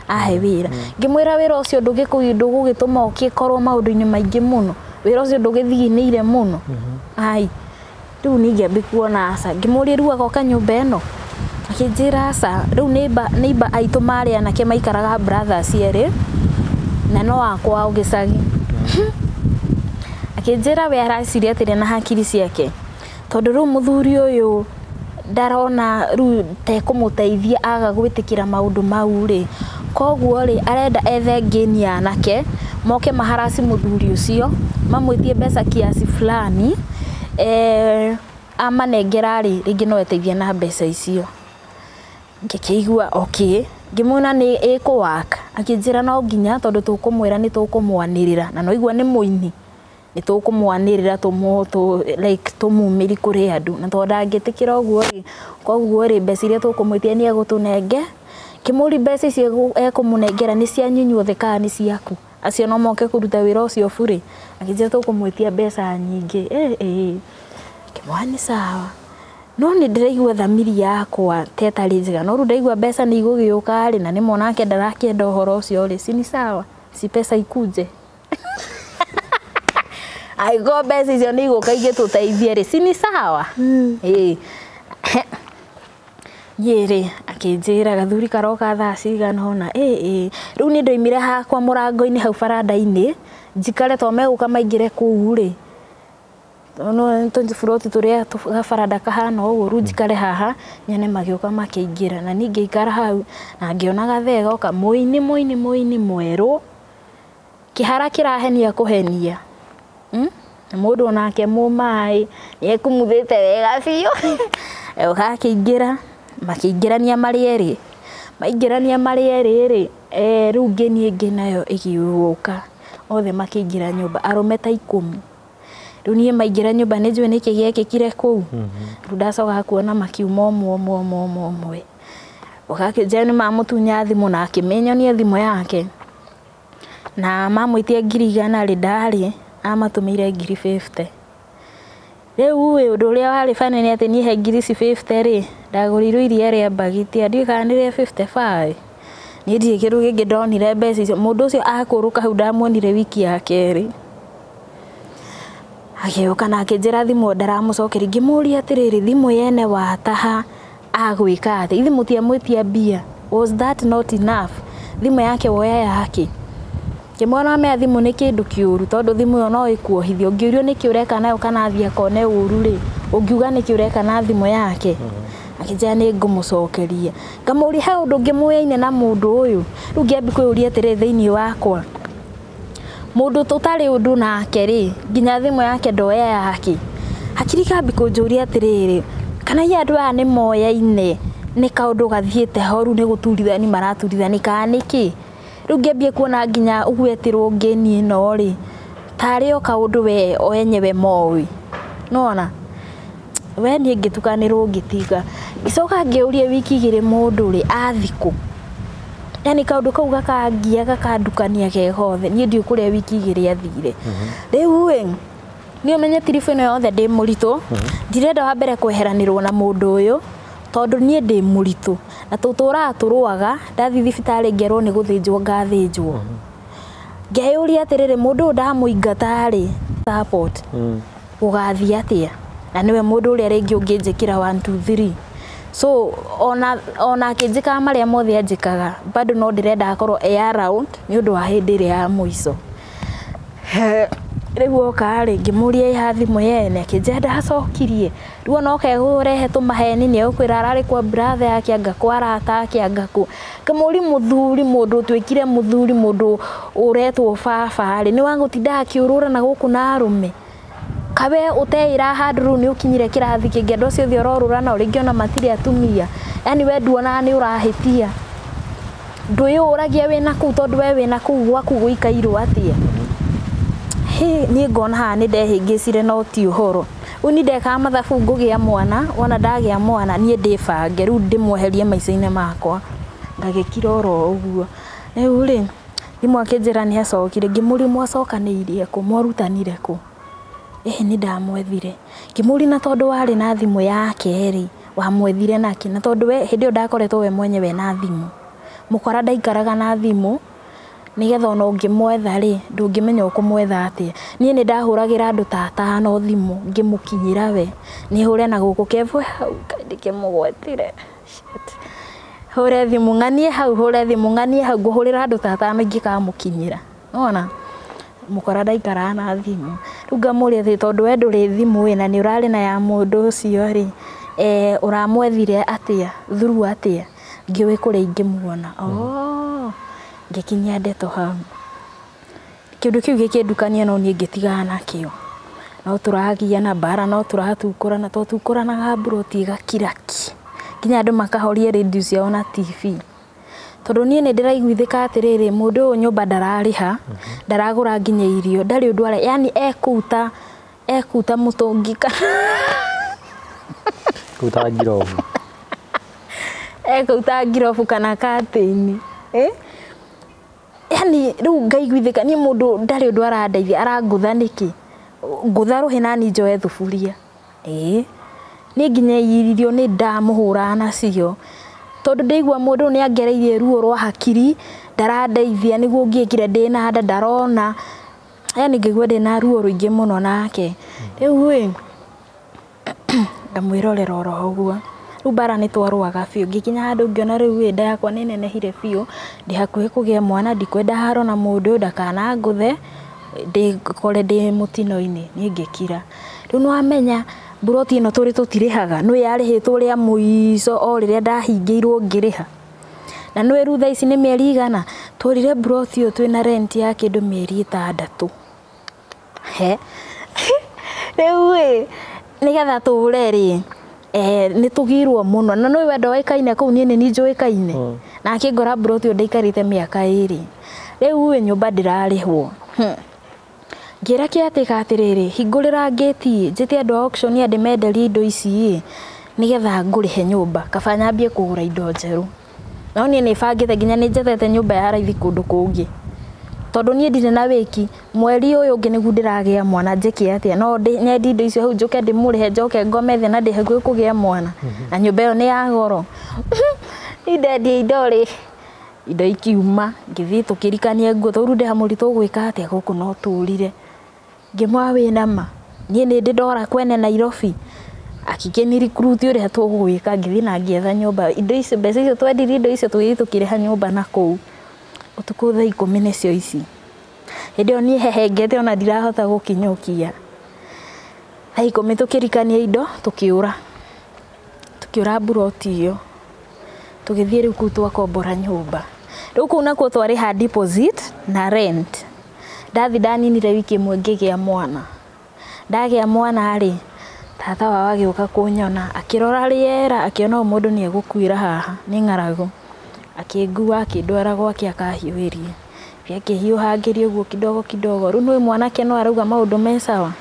ahe wĩra. Ngĩmwĩra wĩra ũcio ndũgũgĩtũma ũgĩkorwo maũndũ-inĩ maingĩ mũno. Wĩra ũcio ndũgĩthinĩire mũno. Ai, rĩu niĩ ngĩambia kuona aca. Ngĩmũria rĩu agoka nyũmba ĩno? Akĩnjĩra aca, rĩu neighbor aitũ marĩ anake maikaraga brothers erĩ, na no akwa o gĩcagi. Akĩnjĩra we araciria atĩrĩ na hakiri ciake, tondũ rĩu mũthuri ũyũ ndarona rĩu tekũmũteithia aga gwĩtĩkĩra maũndũ mau rĩ, koguo rĩ arenda ethe ngĩni anake moke maharaci mũthuri ũcio, mamwĩtie mbeca kiasi fulani, amanengera rĩ, rĩngĩ no eteithie na mbeca icio. Ngĩkĩigua okay, ngĩmuona nĩ ĩkũ-work, akĩnjĩra no nginya tondũ tũkũmwĩra nĩ tũkũmwanĩrĩra, na no igua nĩ mũini, nĩ tũkũmwanĩrĩra like tũmumĩrie kũrĩ andũ, na tondũ ndangĩtĩkĩra ũguo rĩ, koguo rĩ mbeca iria tũkũmwĩtia nĩ egũtũnenge. Ngĩmũria mbeca icio ekũmũnengera nĩ cianyu inyuothe kana nĩ ciaku? Acio no moke kũruta wĩra ũcio bure. Akĩnjĩra tũkũmwĩtia mbeca nyingĩ. Ngĩmwĩra nĩ sawa. No nĩ ndĩraigua thamiri yakwa ta ĩtarĩ njega, no rĩu ndaigua mbeca nĩ igũgĩũka rĩ, na nĩ mwanake ndarakĩenda ũhoro ũcio rĩ, si ni sawa, si pesa ikuje. Angĩkorwo mbeca icio nĩ igũka igĩtũteithie rĩ, si ni sawa? Niĩ rĩ, akĩnjĩra gathuri karoka thaa cigana ũna, rĩu niĩ ndoimire hakwa mũrango-inĩ hau baranda-inĩ, njikare to megũka maingĩre kũu rĩ, tũburoti tũrĩa gabaranda kahana ũguo, rĩu njikare haha nyone magĩũka makĩingĩra, na niĩ ngĩikara hau na ngĩona gathee goka mũini mũini mũini mwerũ, kĩhara kĩrahenia kũhenia. Na mũndũ onake mũmaĩ nĩ ekumuthĩte wega biũ. Oka akĩingĩra, makĩingĩrania marĩ erĩ, maingĩrania marĩ erĩ rĩ, rĩu ngĩni ĩngĩ nayo ĩgĩũka, othe makĩingĩra nyũmba, arũme ta 10. Rĩu niĩ maingĩra nyũmba nĩ njũĩ nĩkĩ gĩekĩkire kũu. Rĩu ndacoka kuona makiuma ũmwe ũmwe ũmwe ũmwe ũmwe. Oka akĩnjĩra nĩ mamũtunya thimũ na akĩmĩnyonia thimũ yake. Na mamwĩtia 100,000 rĩ, ndarĩ, amatũmĩire 50,000. Rĩu ĩ, ũndũ ũrĩa warĩ funny nĩ atĩ niĩ he ngiri ici 50 rĩ, ndagũrĩirwo iria rĩa mbagiti, ndiũĩ kana nĩ rĩa 55. Niĩ ndirĩ kĩndũ kĩngĩ ndonire mbeca icio. Mũndũ ũcio akũrũka hau ndamuonire wiki ya kerĩ. Agĩũka na akĩnjĩra thimũ ndaramũcokeria. Ngĩmũria atĩrĩrĩ, thimũ yene wataha Agwĩka atĩa? Ithe mũtiamwĩtia mbia? Was that not enough? Thimũ yake woya yake. Ngĩmwona amea thimũ nĩ kĩndũ kĩũru, tondũ thimũ ĩyo no ĩkuohithie. Ũngĩũrio nĩkĩ ũreka nayo kana athiĩ akone ũru rĩ, ũngiuga nĩkĩ ũreka na thimũ yake? Akĩnjĩra nĩ ngũmũcokeria. Ngamũria he ũndũ ũngĩ mũyaine na mũndũ ũyũ? Rĩu ngĩambia kwĩyũria atĩrĩrĩ thĩinĩ wakwa, mũndũ tũtarĩ ũndũ nake rĩ, nginya thimũ yake ndoya yake. Hakiri ikambia kũnjũria atĩrĩrĩ, kana hihi andũ aya nĩ moyaine, nĩ kaũndũ gathiĩte ho rĩu nĩ gũturithani maraturithani kana nĩkĩ? Rĩu ngĩambia kuona nginya ũguo etirwo ngeni ĩno rĩ, tarĩ o kaũndũ we o enyewe moĩ. Nĩwona? We niĩ ngĩtukanĩrwo ngĩtiga. Ngĩcoka ngĩũria wiki igĩrĩ mũndũ rĩ, athiĩ kũ? Yani kaũndũ kau gakangia gakandukania ke gothe. Niĩ ndiũĩ kũrĩa wiki igĩrĩ athire. Rĩu ĩ, niĩ ũmenye tiribũ ĩno yothe ndĩ mũritũ, ndirenda wa mbere kweheranĩrwo na mũndũ ũyũ, tondũ niĩ ndĩ mũritũ. Na tũtũraga tũrũaga, ndathiĩ thibitarĩ ngerwo nĩ gũthĩnjwo ngathĩnjwo. Ngeyũria atĩrĩrĩ, mũndũ ũyũ ndamũingata rĩ, support, gũgathiĩ atĩa? Na nĩwe mũndũ ũrĩa rĩngĩ ũngĩnjĩkĩra 1 2 3. So ona akĩnjĩkaga marĩa mothe anjĩkaga, bado no ndĩrenda akorwo e around nĩ ũndũ wa hĩndĩ ĩrĩa ya mũico. Rĩu oka rĩ, ngĩmũria ĩha thimũ yene, akĩnjĩra ndacokirie. Rĩu ona oka egũrehe tũmaheni nĩ egũkwĩra ararĩ kwa brother yake, anga kwa arata ake, anga kũ. Ngamũria mũthuri, mũndũ ũtuĩkire mũthuri, mũndũ ũretwo baba rĩ, nĩ wa gũtinda akĩũrũra na gũkũ na arũme? Kawe ũteĩra handũ rĩu nĩ ũkinyire kĩrathi kĩngĩ, andũ acio othe ũrorũra nao rĩngĩ ona matirĩ atumia. Yani we nduonaga nĩ ũrahĩtia. Ndwĩyũragia wĩna kũu tondũ we wĩna kũu gwaku gũikairwo atĩa? Hĩ, niĩ ngona haha nĩ ndehĩngĩcire no ti ũhoro. Rĩu niĩ ndekaga mathabu ngũgĩa mwana, wona ndagĩa mwana niĩ ndĩbange rĩu ndĩmweherie maica-inĩ makwa. Ngagĩkira oro ũguo. Rĩu rĩ, thimũ akĩnjĩra nĩ acokire, ngĩmũria mwacokanĩirie kũ, mwarutanire kũ? Ĩhĩ nĩ ndamwethire. Ngĩmũria na tondũ warĩ na thimũ yake rĩ, wamwethire nakĩ? Na tondũ we hĩndĩ ĩyo ndakoretwo we mwenyewe na thimũ. Mũkora ndaikaraga na thimũ, nĩgetha ona ũngĩmwetha rĩ, ndũngĩmenya ũkũmwetha atĩa. Niĩ nĩ ndahũragĩra andũ ta atano thimũ ngĩmũkinyĩra we. Nĩ hũre na gũkũ Kevo hau, kaĩ ndĩkĩmũgwetire. Shit. Hũre thimũ ng'anie hau, hũre thimũ ng'anie hau, ngũhũrĩra andũ ta atano ingĩkamũkinyĩra. Nĩwona? Mũkora ndaikaraga na thimũ. Rĩu ngamũria atĩ tondũ we ndũrĩ thimũ ĩ, na nĩ ũrarĩ na ya mũndũ ũcio rĩ, ũramwethire atĩa? Through atĩa? Ngĩũĩ kũrĩa ingĩmuona. Oh, ngĩkinyia ndeto hau. Kĩndũ kĩu gĩkĩndukania no niĩ ngĩtigana nakĩo. No tũragiana mbara, no tũratukũrana, twatukũranaga mburoti ĩgakira ki. Nginya andũ makahoria radio ciao na TV. Tondũ niĩ nĩ ndĩraiguithĩka atĩrĩrĩ, mũndũ ũyũ nyũmba ndararĩha, ndaragũra nginya irio, ndarĩ ũndũ ara, yani ekũu ta mũtũngi kana Kũu ta ngirobu. Ekũu ta ngirobu kana katĩini. Yani rĩu ngaiguithĩka niĩ mũndũ ndarĩ ũndũ arandeithia, arangũtha nĩkĩ? Ngũtha rũhĩ nani njoe thuburia. Ĩĩ. Niĩ nginya irio nĩ ndamũhũraga nacio. Tondũ ndaigua mũndũ ũyũ nĩ angereirie ruo rwa hakiri, ndarandeithia nĩguo ũngĩkire ndĩna nda ndarona. Yani ngaigua ndĩna ruo rũingĩ mũno nake. Rĩu ĩ, ngamwĩrorera oro ũguo. Rĩu mbara nĩ twarũaga biũ, ngĩkinya handũ ngĩona rĩu ĩ, nda yakwa nĩ ĩnenehire biũ, ndĩ hakuhĩ kũgĩa mwana, ndikwenda haro na mũndũ ũyũ ndakanangũthe, ndĩkore ndĩ mũtino-inĩ, niĩ ngĩkira. Rĩu nĩ wamenya mburoti ĩno tũrĩ tũtirĩhaga, nĩ yarĩhĩtwo rĩa mũico o rĩrĩa ndahingĩirwo ngĩrĩha. Na nĩ rĩu thaa ici nĩ mĩeri igana, tworire mburoti ĩyo twĩna rent ya kĩndũ mĩeri 6. He. Rĩu ĩ, nĩgetha tũre rĩ, nĩ tũgirwo mũno. Na nĩ wendo waikaine kũu niĩ nĩ niĩ njũĩkaine. Na akĩngora mburoti ĩyo ndaikarĩte mĩaka 2. Rĩu ĩ, nyũmba ndĩrarĩhwo. Ngĩra kĩatĩka atĩrĩrĩ, hingũrĩra ngĩti, njĩte andũ a auction ndĩmenderie indo ici ĩ, nĩgetha ngũrĩhe nyũmba, kaba nyambie kũgũra indo njerũ. No niĩ nĩ bangĩte nginya nĩ njethete nyũmba ya raithi kũndũ kũngĩ. Tondũ niĩ ndirĩ na wĩki, mweri ũyũ ũngĩ nĩguo ndĩragĩa mwana, njĩke atĩa? No nyendie indo icio hau njũke ndĩmũrĩhe njoke ngome thĩ na ndĩ hakuhĩ kũgĩa mwana. Na nyũmba ĩyo nĩ ya goro. Niĩ ndendia indo rĩ, indo ikiuma, ngĩthiĩ tũkĩrikania nguo, tondũ rĩu ndĩ hamũri tũgwĩka atĩa gũkũ no tũrire. Ngĩmwĩra wĩna ma? Niĩ nĩ ndĩ ndora kwene Nairobi. Akĩkĩni recruit ũrĩa tũgwĩka ngĩthiĩ na ngĩetha nyũmba indo icio mbeca icio twendirie indo icio tũgĩthiĩ tũkĩrĩha nyũmba na kũu ũtukũ thaa 10 nĩcio ici. Hĩndĩ ĩyo niĩ hehengete ona ndirahota gũkinyũkia. Thaa 10 tũkĩrikania indo tũkĩũra. Tũkĩũra mburoti ĩyo. Tũgĩthiĩ rĩu kũu twakombora nyũmba. Rĩu kũu nakuo twarĩha deposit na rent. Ndathi ndaninire wiki ĩmwe ngĩgĩa mwana. Ndagĩa mwana rĩ, tata wao agĩũka kũnyona akĩrora rĩera akĩona ũyũ mũndũ nĩ egũkuĩra haha nĩ ng'aragu. Akĩngua akĩndwara gwake akahiũhĩrie. Akĩhiũhangĩria ũguo kidogo kidogo. Rĩu nĩũĩ mwanake no arauga maũndũ me sawa.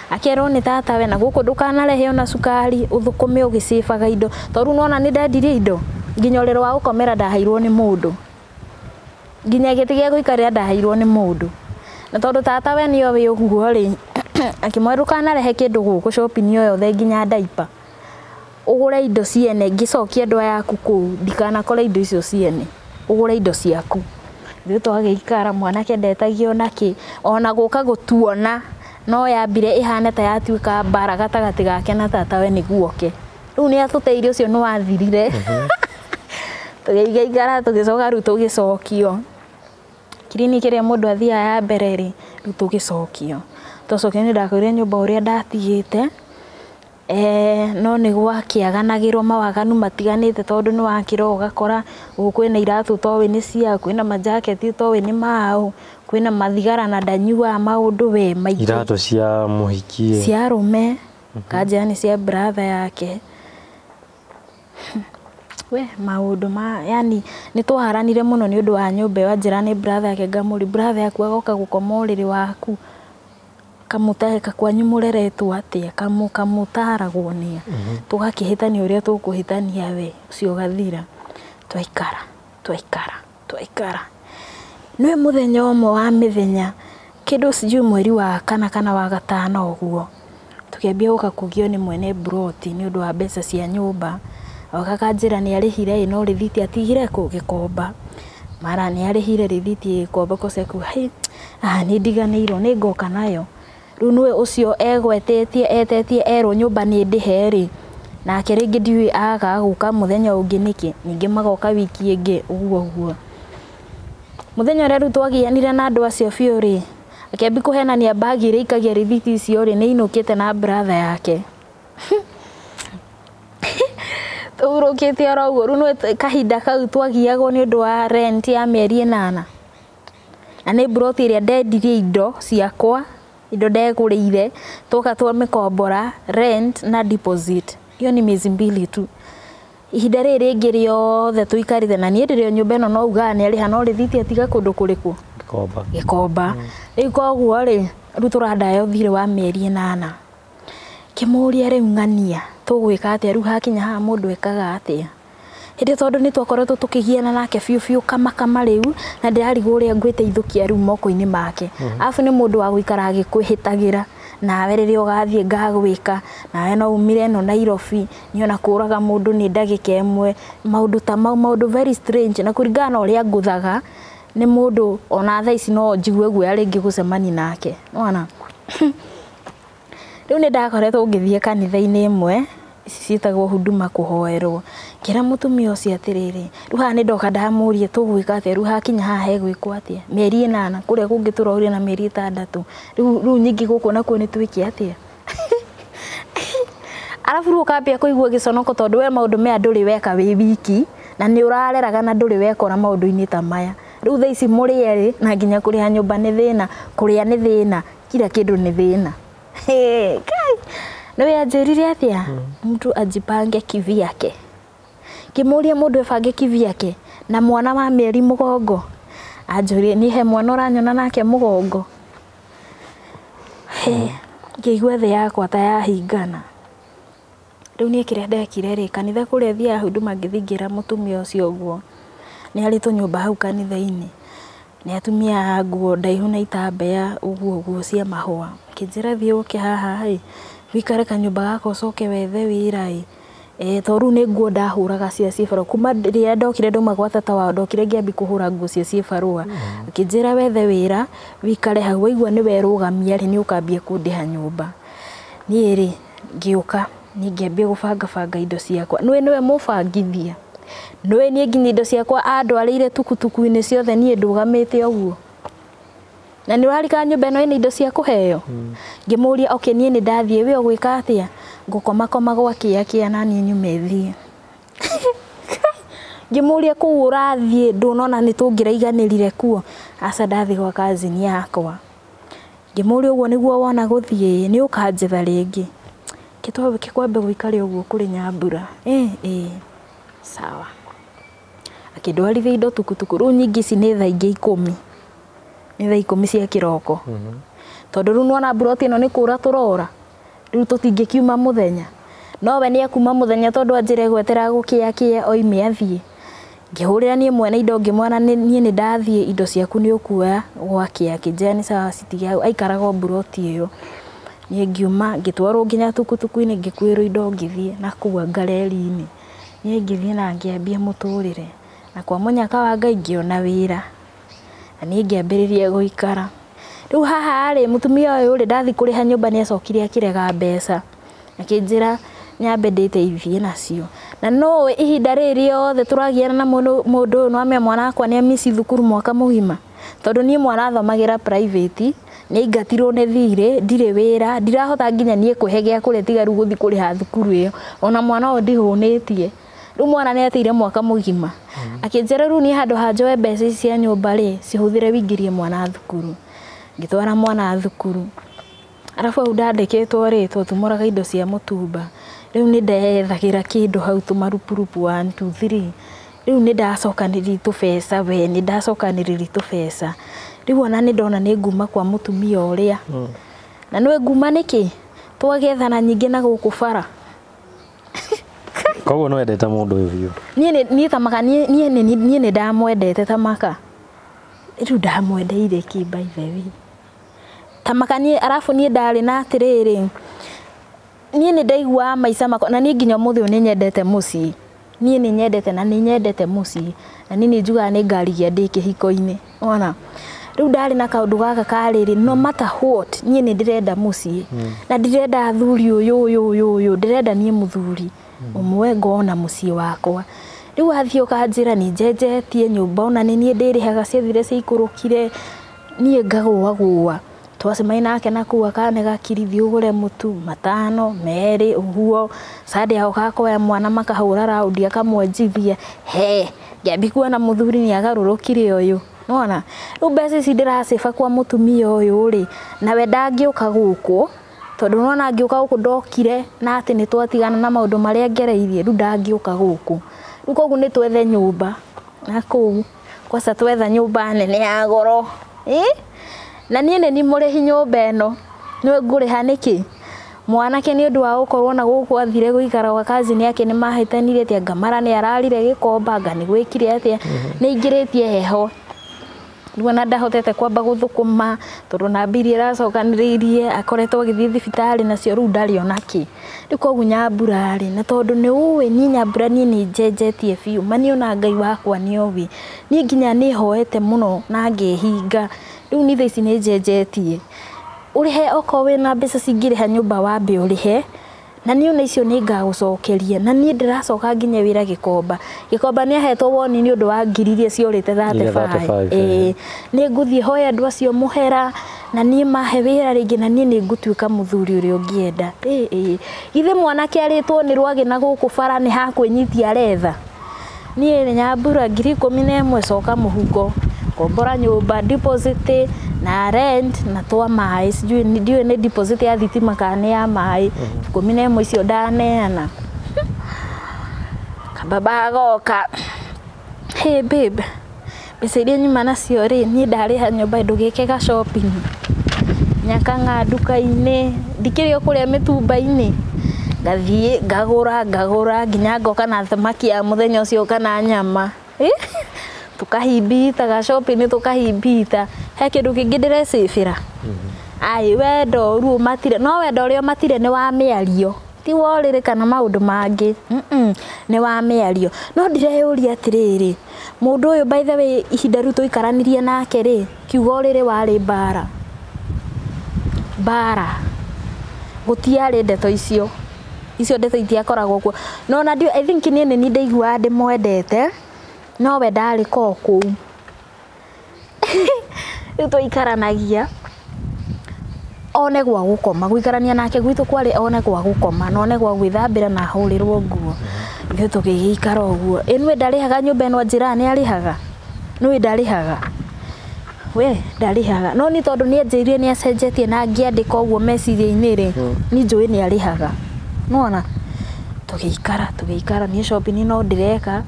Akerwo nĩ tatawe na gũkũ ndũkanarehe ona cukari ũthũkũme ũgĩcĩbaga indo. Tondũ rĩu nĩwona nĩ ndendirie indo. Nginya ũrĩrĩ wa gũkomera ndaheirwo nĩ mũndũ. Nginya gĩtĩ gĩa gũikarĩra ndaheirwo nĩ mũndũ. Na tondũ tatawe nĩoĩ ũguo rĩ, akĩmwĩra ndũkanarehe kĩndũ gũkũ shopping o yothe nginya diaper. Ũgũre indo ciene ngĩcokia andũ aya aku kũu ndikanakore indo icio ciene. Ũgũre indo ciaku. Ithuĩ twagĩikara mwanake ndetagio nakĩ ona gũka gũtuona no yambire ĩhane ta yatuĩka mbara gatagatĩ gake na tatawe nĩguo oke. Rĩu nĩ atũteire ũcio nĩ wathirire. Tũgĩikaikara tũgĩcoka rĩu tũgĩcokio. Kiriniki ĩrĩa mũndũ athiaga ya mbere rĩ, rĩu tũgĩcokio. Twacokio nĩ ndakorire nyũmba ũrĩa ndatigĩte. No nĩ gwakĩaganagĩrwo mawaganu matiganĩte tondũ nĩ wakĩra ũgakora kwĩna iratũ ũtoĩ nĩ cia, kwĩna manjaketi ũtoĩ nĩ maũ, kwĩna mathigara na ndanyuaga maũndũ we maingĩ. Iratũ cia mũhiki. Cia arũme, kanjĩra nĩ cia brother yake. We maũndũ ma yani nĩ twaharanire mũno nĩ ũndũ wa nyũmba ĩyo anjĩra nĩ brother yake ngamũria brother yaku agoka gũkoma ũrĩrĩ waku. Kamũtahĩka kwanyu mũreretwo atĩa kamũtaragwo nĩa. Tũgakĩhĩtania ũrĩa tũkũhĩtania we ũcio ũgathira. Twaikara twaikara twaikara. Nĩ mũthenya ũmwe wa mĩthenya kĩndũ sijui mweri wa kana kana wa gatano ũguo tũkĩambia gũka kũgio nĩ mwene mburoti nĩ ũndũ wa mbeca cia nyũmba. Oka akanjĩra nĩ arĩhire ĩ no rĩthiti atigire kũ Gĩkomba. Mara nĩ arĩhire rĩthiti Gĩkomba kosa hĩ nĩ ndiganĩirwo nĩ ngoka nayo. Rĩu nĩwe ũcio egwetĩtie etetie erwo nyũmba nĩ ndĩhe rĩ, nake rĩngĩ ndiũĩ agaga gũka mũthenya ũngĩ nĩkĩ, ningĩ magoka wiki ĩngĩ ũguo ũguo. Mũthenya ũrĩa rĩu twagianire na andũ acio biũ rĩ, akĩambia kũhenania bagi ĩrĩa ikagia rĩthiti icio rĩ, nĩ inũkĩte na brother yake. Tũhurũkĩte oro ũguo, rĩu nĩũĩ kahinda kau twagiagwo nĩ ũndũ wa rent ya mĩeri 8. Na nĩ mburoti ĩrĩa ndendirie indo ciakwa, indo ndegũrĩire, twoka twamĩkombora rent na deposit. Hiyo ni miezi 2 tu. Ihinda rĩrĩ rĩngĩ rĩothe tũikarĩte na niĩ ndĩrĩ o nyũmba ĩno no ugaga nĩ arĩha no rĩthiti atiga kũndũ kũrĩkũ? Gĩkomba. Gĩkomba. Rĩu koguo rĩ, rĩu tũrandaya thirĩ wa mĩeri 8. Ngĩmũria rĩu ng'ania tũgwĩka atĩa rĩu hakinya haha mũndũ ekaga atĩa? Hĩndĩ tondũ nĩ twakoretwo tũkĩgiana nake biũ biũ kama kama rĩu na ndĩrarigwo ũrĩa ngwĩteithũkia rĩu moko-inĩ make. Arabu nĩ mũndũ wa gũikara agĩkwĩhĩtagĩra nawe rĩrĩa ũgathiĩ ngagwĩka nawe no umire ĩno Nairobi niĩ ona kũraga mũndũ nĩ ndagĩka ĩmwe maũndũ ta mau maũndũ very strange na kũringana na ũrĩa ngũthaga nĩ mũndũ ona thaa ici no njigue guoya rĩngĩ gũcemania nake nĩwona. Rĩu nĩ ndakoretwo ngĩthiĩ kanitha-inĩ ĩmwe ici ciĩtagwo huduma kũhoerwo. Ngĩra mũtumia ũcio atĩrĩrĩ, rĩu haha nĩ ndoka ndamũria tũgwĩka atĩa, rĩu hakinya haha hegwĩkwo atĩa, mĩeri 8 kũrĩa kũngĩ tũrorire na mĩeri 6, rĩu nyingĩ gũkũ nakuo nĩ twĩke atĩa. Arabu rĩu ũkambia kũigua gĩconoko tondũ we maũndũ maya ndũrĩ weka wĩ wiki na nĩ ũrareraga na ndũrĩ wekora maũndũ-inĩ ta maya. Rĩu thaa ici mũrĩ erĩ na nginya kũrĩha nyũmba nĩ thĩna, kũrĩa nĩ thĩna, kila kĩndũ nĩ thĩna. Kai. Nĩwe anjĩrire atĩa? Mtu ajipange kivyake. Ngĩmũria mũndũ ebange kivyake na mwana wa mĩeri mũgongo. Anjũrie niĩ he mwana ũranyona nake mũgongo. Ngĩigua thĩ yakwa ta yahingana. Rĩu niĩ kĩrĩa ndekire rĩ, kanitha kũrĩa thiaga huduma ngĩthiĩ ngĩra mũtumia ũcio ũguo. Nĩ arĩ tũnyũmba hau kanitha-inĩ. Nĩ atumia nguo ndaihu na itambaya ũguo ũguo cia mahũa. Akĩnjĩra thiĩ ũke haha ĩ, wĩikare kanyũmba gaka ũcoke wethe wĩra ĩ. Tondũ rĩu nĩ nguo ndahũraga cia cibarũa. Kuma rĩrĩa ndokire ndauma gwa tata wao ndokire ngĩambia kũhũra nguo cia cibarũa. Akĩnjĩra wethe wĩra wĩikare hau waigua nĩ werũgamia rĩ nĩ ũkambia kũndĩha nyũmba. Niĩ rĩ ngĩũka Niĩ ngĩambia gũbangabanga indo ciakwa. Nĩwe nĩwe mũbangithia. Nĩwe niĩ nginya indo ciakwa andwarĩire tukutuku-inĩ ciothe niĩ ndũgamĩte ũguo. Na nĩ ũrarikana nyũmba ĩno ĩna indo cia kũheo. Ngĩmũria okay niĩ nĩ ndathiĩ we ũgwĩka atĩa? Ngũkomakoma gwa kĩakĩa na niĩ nyume thiĩ. Ngĩmũria kũu ũrathiĩ ndũnona nĩ tũngĩraiganĩrire kuo. Aca ndathiĩ gwa cousin yakwa. Ngĩmũria ũguo nĩguo wona gũthiĩ nĩ ũkanjetha rĩngĩ. Kĩkwambe gũikare ũguo kũrĩ Nyambura. Ĩ sawa. Akĩndwarithia indo tukutuku. Rĩu nyingĩ ici nĩ thaa ingĩ 10. Nĩ thaa 10 cia kĩroko. Tondũ rĩu nĩwona mburoti ĩno nĩ kũra tũrora. Rĩu tũtingĩkiuma mũthenya. No we nĩ ekuma mũthenya tondũ anjĩre gwetera gũkĩakĩa oime athiĩ. Ngĩhũrĩra niĩ mwene indo ngĩmwĩra niĩ nĩ ndathiĩ indo ciaku nĩ ũkuoya gwake. Akĩnjĩra nĩ sawa citige hau. Aikaraga o mburoti ĩyo. Niĩ ngiuma ngĩtwarwo nginya tukutuku-inĩ ngĩkuĩrwo indo ngĩthiĩ na kũu anga reri-inĩ. Niĩ ngĩthiĩ na ngĩambia mũtũrĩre. Na kwa mũnyaka wa Ngai ngĩona wĩra. Na niĩ ngĩambĩrĩria gũikara. Rĩu haha rĩ mũtumia ũyũ rĩ ndathiĩ kũrĩha nyũmba nĩ acokire akĩrega mbeca. Akĩnjĩra nyambe ndĩteithie nacio. Na no ihinda rĩrĩ rĩothe tũragiana na mũndũ ũyũ nĩwamenya mwana wakwa nĩ amici thukuru mwaka mũgima. Tondũ niĩ mwana athomagĩra private, nĩ aingatirwo nĩ thirĩ, ndirĩ wĩra, ndirahota nginya niĩ kwĩhe gĩa kũrĩa tiga rĩu gũthiĩ kũrĩha thukuru ĩyo. Ona mwana ũyũ ndihũnĩtie. Rĩu mwana nĩ ateire mwaka mũgima. Akĩnjĩra rĩu niĩ handũ ha njoe mbeca ici cia nyũmba rĩ, cihũthĩre wĩingĩrie mwana thukuru. Ngĩtwara mwana thukuru. Arabu hau ndandĩkĩtwo rĩ, twatumũraga indo cia mũtumba. Rĩu nĩ ndethagĩra kĩndũ hau tũmarupurupu 1 2 3. Rĩu nĩ ndacokanĩrĩria tũbeca we, nĩ ndacokanĩrĩria tũbeca. Rĩu ona nĩ ndona nĩ nguma kwa mũtumia ũrĩa. Na nĩwe nguma nĩkĩ? Twagethana nyingĩ na gũkũ bara. Koguo nĩ wendete mũndũ ũyũ biũ? Niĩ ta maka niĩ nĩ ndamwendete ta maka. Rĩu ndamwendeire kĩ by the way? Ta maka niĩ arabu niĩ ndarĩ na atĩrĩrĩ, niĩ nĩ ndaiguaga maica makwa na niĩ nginya ũmũthĩ ũyũ nĩ nyendete mũciĩ. Niĩ nĩ nyendete na nĩ nyendete mũciĩ. Na niĩ nĩ njugaga nĩ ngarigia ndĩ kĩhiko-inĩ. Wona? Rĩu ndarĩ na kaũndũ gaka ka rĩrĩ no matter what niĩ nĩ ndĩrenda mũciĩ. Na ndirenda athuri ũyũ ũyũ ũyũ ũyũ, ndĩrenda niĩ mũthuri ũmwe ngona mũciĩ wakwa. Rĩu athiĩ ũkanjĩra nĩ njenjetie nyũmba ona nĩ niĩ ndĩrĩhaga ciathire ciaikũrũkire niĩ ngagũagũa. Twacemania nake na kũu akanega kiri thiĩ ũgũre mũtu 5 2 ũguo. Sunday agoka akoya mwana makahũra raundi akamwenjithia. He, ngĩambia kuona mũthuri nĩ agarũrũkire ũyũ. Nĩwona? Rĩu mbeca ici ndĩracĩba kwa mũtumia ũyũ rĩ, nawe ndangĩũka gũkũ tondũ nĩwona angĩũka gũkũ ndokire na atĩ nĩ twatigana na maũndũ marĩa ngereirie, rĩu ndangĩũka gũkũ. Rĩu koguo nĩ twethe nyũmba na kũu. Kwaca twetha nyũmba nene ya goro. Na niĩ nĩ niĩ mũrĩhi nyũmba ĩno. Nĩwe ngũrĩha nĩkĩ? Mwanake nĩ ũndũ wa gũkorwo na gũkũ athire gũikara gwa cousin yake nĩ mahĩtanire atĩa, ngamara nĩ ararire gĩkomba, anga nĩ gwĩkire atĩa, nĩ aingĩrĩtie heho. Rĩu ona ndahotete kwamba gũthũkũma tondũ ona mbia iria aracokanĩrĩirie akoretwo agĩthiĩ thibitarĩ nacio rĩu ndarĩ ona kĩ. Rĩu koguo Nyambura rĩ, na tondũ nĩ ũĩ niĩ Nyambura niĩ nĩ njenjetie biũ, ma niĩ ona Ngai wakwa nĩ oĩ. Niĩ nginya nĩ hoete mũno na ngehinga. Rĩu niĩ thaa ici nĩ njenjetie. Ũrĩhe okorwo wĩna mbeca cingĩrĩha nyũmba wambe ũrĩhe. Na niĩ ona icio nĩ ngagũcokeria. Na niĩ ndĩracoka nginya wĩra Gĩkomba. Gĩkomba nĩ ahetwo woni nĩ ũndũ wa ngiri iria ciorĩte 35. Ĩĩ. Nĩ ngũthiĩ hoye andũ acio mũhera na niĩ mahe wĩra rĩngĩ na niĩ nĩ ngũtuĩka mũthuri ũrĩa ũngĩenda. Ĩĩ. Githĩ mwanake arĩtwo nĩ rwagĩ na gũkũ bara nĩ hakwĩnyitia aretha? Niĩ Nyambura ngiri 11 coka mũhuko. Kombora nyũmba deposit na rent na twa maĩ, sijui ndiũĩ nĩ deposit ya thitima kana nĩ ya maĩ. 11 icio ndaneana. Kababa agoka. Hey babe, mbeca iria nyuma nacio rĩ, niĩ ndarĩha nyũmba ndũgĩke ga shopping. Nyakang'a nduka-inĩ, ndikĩrĩ o kũrĩa mĩtumba-inĩ. Ngathiĩ ngagũra nginya ngoka na thamaki ya mũthenya ũcio kana nyama. Tukahimbita ga shopping tukahimbita. He kĩndũ kĩngĩ ndĩrecĩbĩra. Ai wendo rĩu ũmatire, no wendo ũrĩa ũmatire nĩ wa mĩario. Ti wa ũrĩrĩ kana maũndũ mangĩ. Nĩ wa mĩario. No ndĩreyũria atĩrĩrĩ, mũndũ ũyũ by the way ihinda rĩu tũikaranirie nake rĩ, kiugo ũrĩrĩ warĩ mbara. Mbara. Gũtiarĩ ndeto icio. Icio ndeto itiakoragwo kuo. No na ndio I think niĩ nĩ ndaiguaga ndĩmwendete, no we ndarĩ ko kũu. Rĩu twaikaranagia one gwa gũkoma, gũikarania nake gwitũ kwarĩ one gwa gũkoma na one gwa gwĩthambĩra na ahũrĩrwo nguo. Ithuĩ tũgĩgĩikara ũguo. Ĩ nĩwe ndarĩhaga nyũmba ĩno anjĩraga nĩ arĩhaga? Nĩũĩ ndarĩhaga? We ndarĩhaga. No nĩ tondũ nĩ anjĩrire nĩ acenjetie na ngĩandĩka ũguo meciria-inĩ rĩ, niĩ njũĩ nĩ arĩhaga. Nĩwona? Tũgĩikara tũgĩikara, niĩ shopping no ndĩreka,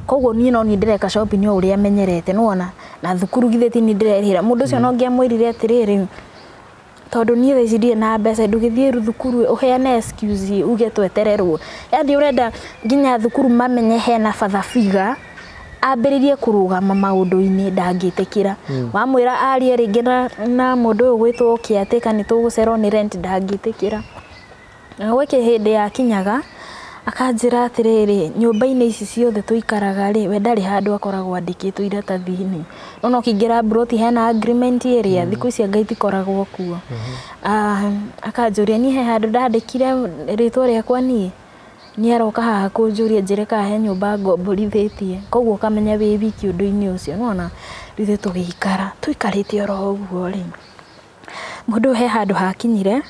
koguo niĩ no niĩ ndĩreka shopping o ũrĩa menyerete, nĩwona? Na thukuru githĩ ti niĩ ndĩrerĩhĩra. Mũndũ ũcio no ngĩamwĩrire atĩrĩrĩ, tondũ niĩ thaa ici ndirĩ na mbeca, ndũgĩthiĩ thukuru ũheane excuse uge twetererwo. Yaani ũrenda nginya thukuru mamenye hena father figure, ambĩrĩrie kũrũgama maũndũ-inĩ ndangĩtĩkĩra. Wamwĩra arie rĩngĩ na mũndũ ũyũ ũgwĩtwo caretaker nĩ tũgũcererwo nĩ rent ndangĩtĩkĩra. Na gwĩ hĩndĩ yakinyaga akanjĩra atĩrĩrĩ, nyũmba-inĩ ici ciothe tũikaraga rĩ, we ndarĩ handũ akoragwo andĩkĩtwo iratathi-inĩ. Nĩwona ũkĩingĩra mburoti hena agreement ĩrĩa, thikũ ici anga itikoragwo kuo. Akanjũria niĩ he handũ ndandĩkire rĩtwa rĩakwa niĩ? Nĩ aroka haha kũnjũria njĩre kana he nyũmba ngomborithĩtie. Koguo ũkamenya wĩ wiki ũndũ-inĩ ũcio, nĩwona? Rĩu ithuĩ tũgĩikara, tũikarĩte oro ũguo rĩ, mũndũ ũyũ he handũ hakinyire,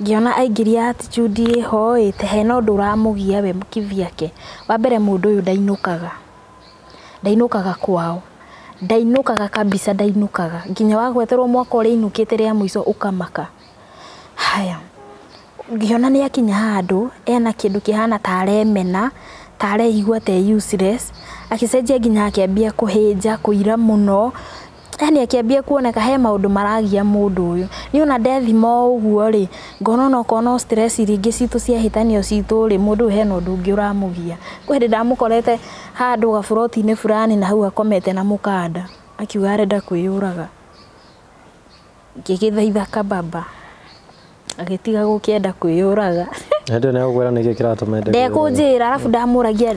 ngĩona aingĩria attitude ĩho ĩ, ta hena ũndũ ũramũgia we kivyake. Wa mbere mũndũ ũyũ ndainũkaga, ndainũkaga kwao, ndainũkaga kabisa ndainũkaga, nginya wagweterwo mwaka ũrĩa ainũkĩte rĩa mũico ũkamaka. Haya, ngĩona nĩ akinya handũ ena kĩndũ kĩhana ta aremena, ta areigua ta e useless, agĩcenjia nginya akĩambia kũhĩnja, kũira mũno, yani akĩambia kuoneka he maũndũ maragia mũndũ ũyũ. Niĩ ona ndethima o ũguo rĩ, ngona onokorwo no stress rĩngĩ citũ cia hĩtanio citũ rĩ, mũndũ ũyũ hena ũndũ ũngĩ ũramũgia. Kwĩ hĩndĩ ndamũkorete handũ gaburoti-inĩ fulani na hau akomete na mũkanda, akiuga arenda kwĩyũraga. Ngĩgĩthaitha kababa, agĩtiga gũkĩenda kwĩyũraga. Hĩndĩ ĩyo nĩegũkwĩra nĩkĩ kĩratũma ende kwĩyũraga. Ndekũnjĩra, arabu ndamũragia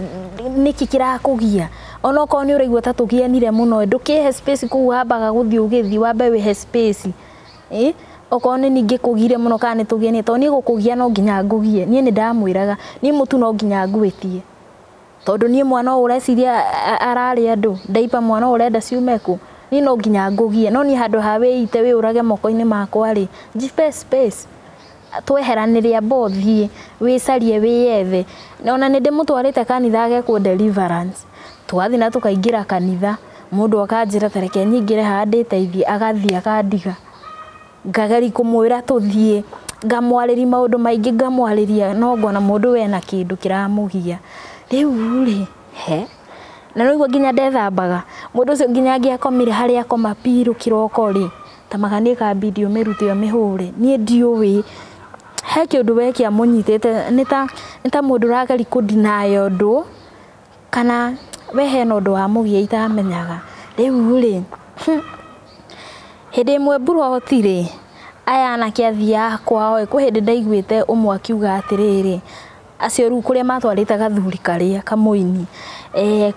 nĩkĩ kĩrakũgia, onokorwo nĩ ũraigua ta tũgianire mũno, ndũkĩhe space kũu wambaga gũthiĩ ũgĩthiĩ wambe wĩhe space. Ĩ okorwo nĩ niĩ ngĩkũgire mũno kana nĩ tũgianire, tondũ niĩ gũkũgia no nginya ngũgie. Niĩ nĩ ndamwĩraga, niĩ mũtu no nginya ngwĩtie, tondũ niĩ mwana ũyũ ũreciria ararĩa andũ, ndaipa mwana ũyũ ũrenda ciume kũ, niĩ no nginya ngũgie. No niĩ handũ ha wĩite wĩyũrage moko-inĩ makwa rĩ, njipe space, tweheranĩre amba ũthiĩ wĩcarie wĩyethe. Ona nĩ ndĩmũtwarĩte kanitha agekwo deliverance, tũgathiĩ na tũkaingĩra kanitha, mũndũ akanjĩra ta reke nyingĩre haha ndĩteithie, agathiĩ akandiga. Ngageria kũmwĩra tũthiĩ, ngamwarĩria maũndũ maingĩ ngamwarĩria, no ngona mũndũ ũyũ ena kĩndũ kĩramũgia. Rĩu rĩ, he, na nĩũraigua nginya ndethambaga, mũndũ ũcio nginya angĩakomire harĩa akoma pillow kĩroko rĩ, ta magania ĩkambidi ũmĩrute ũmĩhũre. Niĩ ndiũĩ, he kĩũndũ we kĩamũnyitĩte, nĩ ta mũndũ ũrageria kũ deny ũndũ, kana we hena ũndũ wamũgia itamenyaga. Rĩu rĩ, hĩndĩ ĩmwe mburoti rĩ, aya anake athiaga kwao ĩ, kwĩ hĩndĩ ndaiguĩte ũmwe akiuga atĩrĩrĩ, acio rĩu kũrĩa matwarĩte gathuri karĩa kamũini,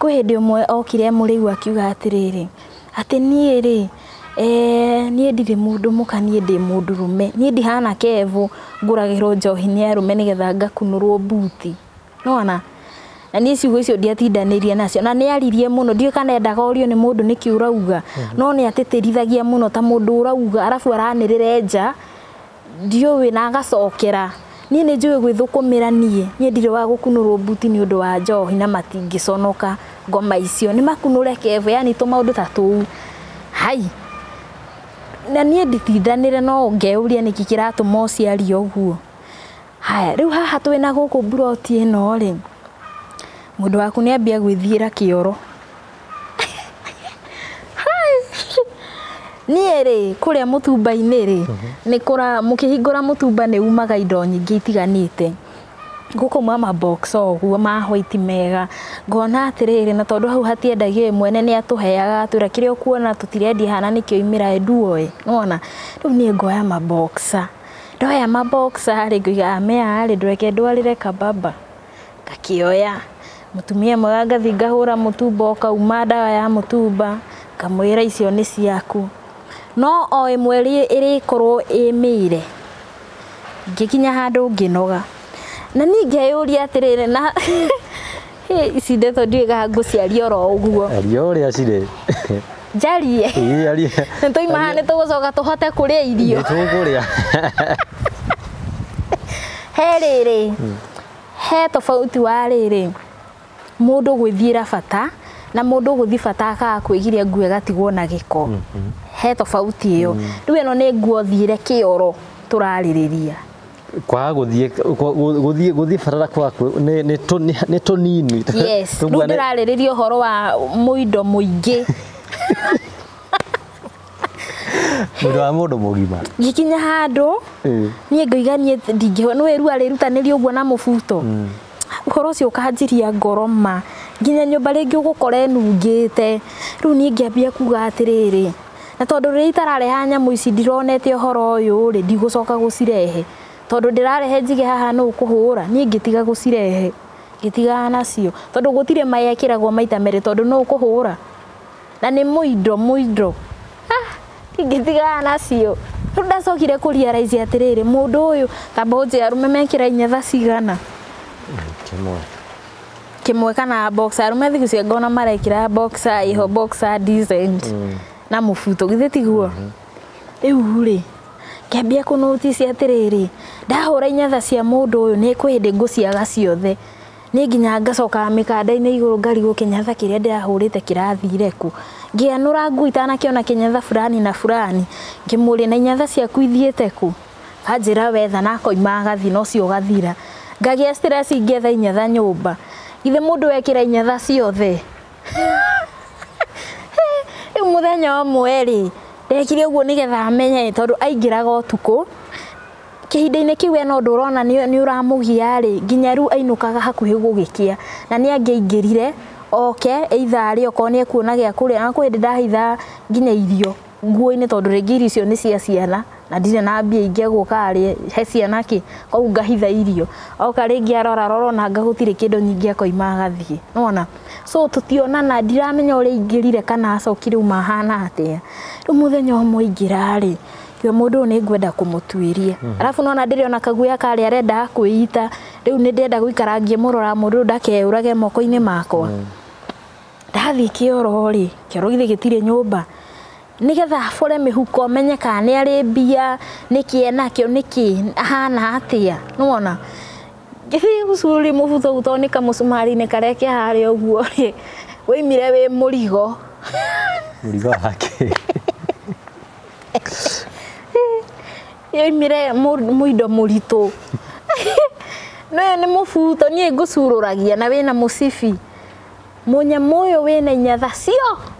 kwĩ hĩndĩ ĩmwe okire mũrĩu akiuga atĩrĩrĩ, atĩ niĩ rĩ, niĩ ndirĩ mũndũ mũka, niĩ ndĩ mũndũrũme, niĩ ndihana Kevo ngũragĩrwo njohi nĩ arũme nĩgetha ngakunũrwo mbuti. Nĩwona? Na niĩ ciugo icio ndiatindanĩirie nacio, na nĩ aririe mũno, ndiũĩ kana endaga orio nĩ mũndũ nĩkĩ ũrauga, no nĩ atĩtĩrithagia mũno ta mũndũ ũrauga, arabu aranĩrĩra nja, ndiũĩ na agacokera. Niĩ nĩ njũĩ gwĩthũkũmĩra niĩ, niĩ ndirĩ wa gũkunũrwo mbuti nĩ ũndũ wa njohi na matingĩconoka ngoma icio, nĩ makunũre Kevo, yani tũmaũndũ ta tũu. Hai, na niĩ nditindanĩre no ngeyũria nĩkĩ kĩratũma ũcio arie ũguo. Haya, rĩu haha twĩna gũkũ mburoti ĩno rĩ, mũndũ waku nĩ ambia gwĩthiĩra kĩoro. Niĩ rĩ, kũrĩa mũtumba-inĩ rĩ, nĩ kũra mũkĩhingũra mũtumba nĩ umaga indo nyingĩ itiganĩte. Gũkauma mabox o ũguo ma white mega, ngona atĩrĩrĩ, na tondũ hau hatiendagio ĩ, mwene nĩ atũheaga agatwĩra kĩrĩa ũkuona tũtirendia haha na nĩkĩo imĩra nduoe, nĩwona? Rĩu niĩ ngoya maboxer, ndoya maboxer rĩ, ngoiga maya rĩ, ndũreke ndwarĩre kababa, ngakĩoya. Mũtumia mwega ngathiĩ ngahũra mũtumba ũkauma ndawa ya mũtumba, ngamwĩra icio nĩ ciaku. No o ĩmwe ĩrĩkorwo ĩ mĩre, ngĩkinya handũ ngĩnoga. Na niĩ ngeyũria atĩrĩrĩ na ici ndeto ndiũĩ kana ngũciaria oro ũguo. Aria ũrĩa cirĩ. Njarie. Ĩĩ, aria. Nĩ twauma haha nĩ tũgũcoka tũhote kũrĩa irio. Nĩ tũkũrĩa. He rĩrĩ, he tofauti wa rĩrĩ, mũndũ gwĩthiĩra bata na mũndũ gũthiĩ bata akaga kwĩgiria nguo ĩgatigwo na gĩko. He tofauti ĩyo. Rĩu ĩno nĩ nguo thiĩre kĩoro tũrarĩrĩria. Kwaga gũthiĩ gũthiĩ gũthiĩ bata na kwaga nĩ tũnini. Yes, rĩu ndĩrarĩrĩria ũhoro wa mũindo mũingĩ. Mũndũ wa mũndũ mũgima. Ngĩkinya handũ niĩ ngoiga niĩ ndingĩhota, nĩ wĩrua rĩrutanĩria ũguo na mũbuto. Ũhoro ũcio ũkanjiria ngoro ma nginya nyũmba rĩngĩ ũgũkora ĩnungĩte. Rĩu niĩ ngĩambia kuga atĩrĩrĩ, na tondũ rĩrĩa itarareha nyamũ ici ndironete ũhoro ũyũ rĩ, ndigũcoka gũcirehe. Tondũ ndĩrarehe njige haha nũ ũkũhũra, niĩ ngĩtiga gũcirehe. Ngĩtigana nacio tondũ gũtirĩ maĩ ekĩragwo maita merĩ tondũ nũ ũkũhũra. Na nĩ mũindo mũindo. Ngĩtigana nacio. Rĩu ndacokire kũ realize atĩrĩrĩ, mũndũ ũyũ tamba ũnjĩre arũme mekĩra inyatha cigana? Kĩmwe. Kĩmwe kana boxer. Arũme thikũ ici ngona marekĩra boxer, iho boxer decent na mũbuto, githĩ tiguo? Rĩu rĩ, ngĩambia kũ notice atĩrĩrĩ, ndahũra inyatha cia mũndũ ũyũ nĩ kwĩ hĩndĩ ngũciaga ciothe. Niĩ nginya ngacokaga mĩkanda-inĩ igũrũ ngarigwo kĩnyatha kĩrĩa ndĩrahũrĩte kĩrathire kũ. Ngĩanũra nguo itanakĩona kĩnyatha fulani na fulani, ngĩmũria na inyatha ciaku ithiĩte kũ? Anjĩra wetha na akoima agathiĩ na ũcio ũgathira. Ngagĩa stress ngĩetha inyatha nyũmba. Githĩ mũndũ wekĩra inyatha ciothe? Rĩu mũthenya ũmwe rĩ, ndekire ũguo nĩgetha amenye tondũ aingĩraga ũtukũ. Kĩhinda-inĩ kĩu we no ũndũ ũrona nĩ ũramũgia rĩ, nginya rĩu ainũkaga hakuhĩ gũgĩkĩa. Na nĩ angĩaingĩrire oke either arĩe okorwo nĩ ekuona gĩa kũrĩa, na kwĩ hĩndĩ ndahithaga nginya irio nguo-inĩ tondũ rĩngĩ irio icio nĩ cia ciana na ndirĩ na mbia ingĩ egũka arĩe, he ciana kĩ, koguo ngahitha irio. Oka rĩngĩ arora arora ona anga gũtirĩ kĩndũ nyingĩ akoima agathiĩ, nĩwona? So tũtionana, ndiramenya ũrĩa aingĩrire kana acokire auma ahana atĩa. Rĩu mũthenya ũmwe aingĩra rĩ, ngiuga mũndũ ũyũ nĩ ngwenda kũmũtuĩria. Arabu nĩwona ndĩrĩ ona kaguoya karĩa arendaga kwĩita, rĩu nĩ ndĩrenda gũikara ngĩmũrora mũndũ ũyũ ndakeyũrage moko-inĩ makwa. Ndathiĩ kĩoro rĩ, kĩoro githĩ gĩtirĩ nyũmba. Nĩgetha abore mĩhuko menye kana nĩ arĩ mbia, nĩkĩ enakĩo, nĩkĩ ahana atĩa, nĩwona? Ngĩthiĩ gũcuria mũbuto ũyũ tondũ nĩ kamũcumarĩ-inĩ karĩa ke harĩa ũguo rĩ, woimire wĩ mũrigo. Mũrigo wake. Yoimire mũindo mũritũ. No ũyũ nĩ mũbuto niĩ ngũcurũragia na wĩna mũcibi. Mũnyamũ ũyũ wĩna inyatha cio.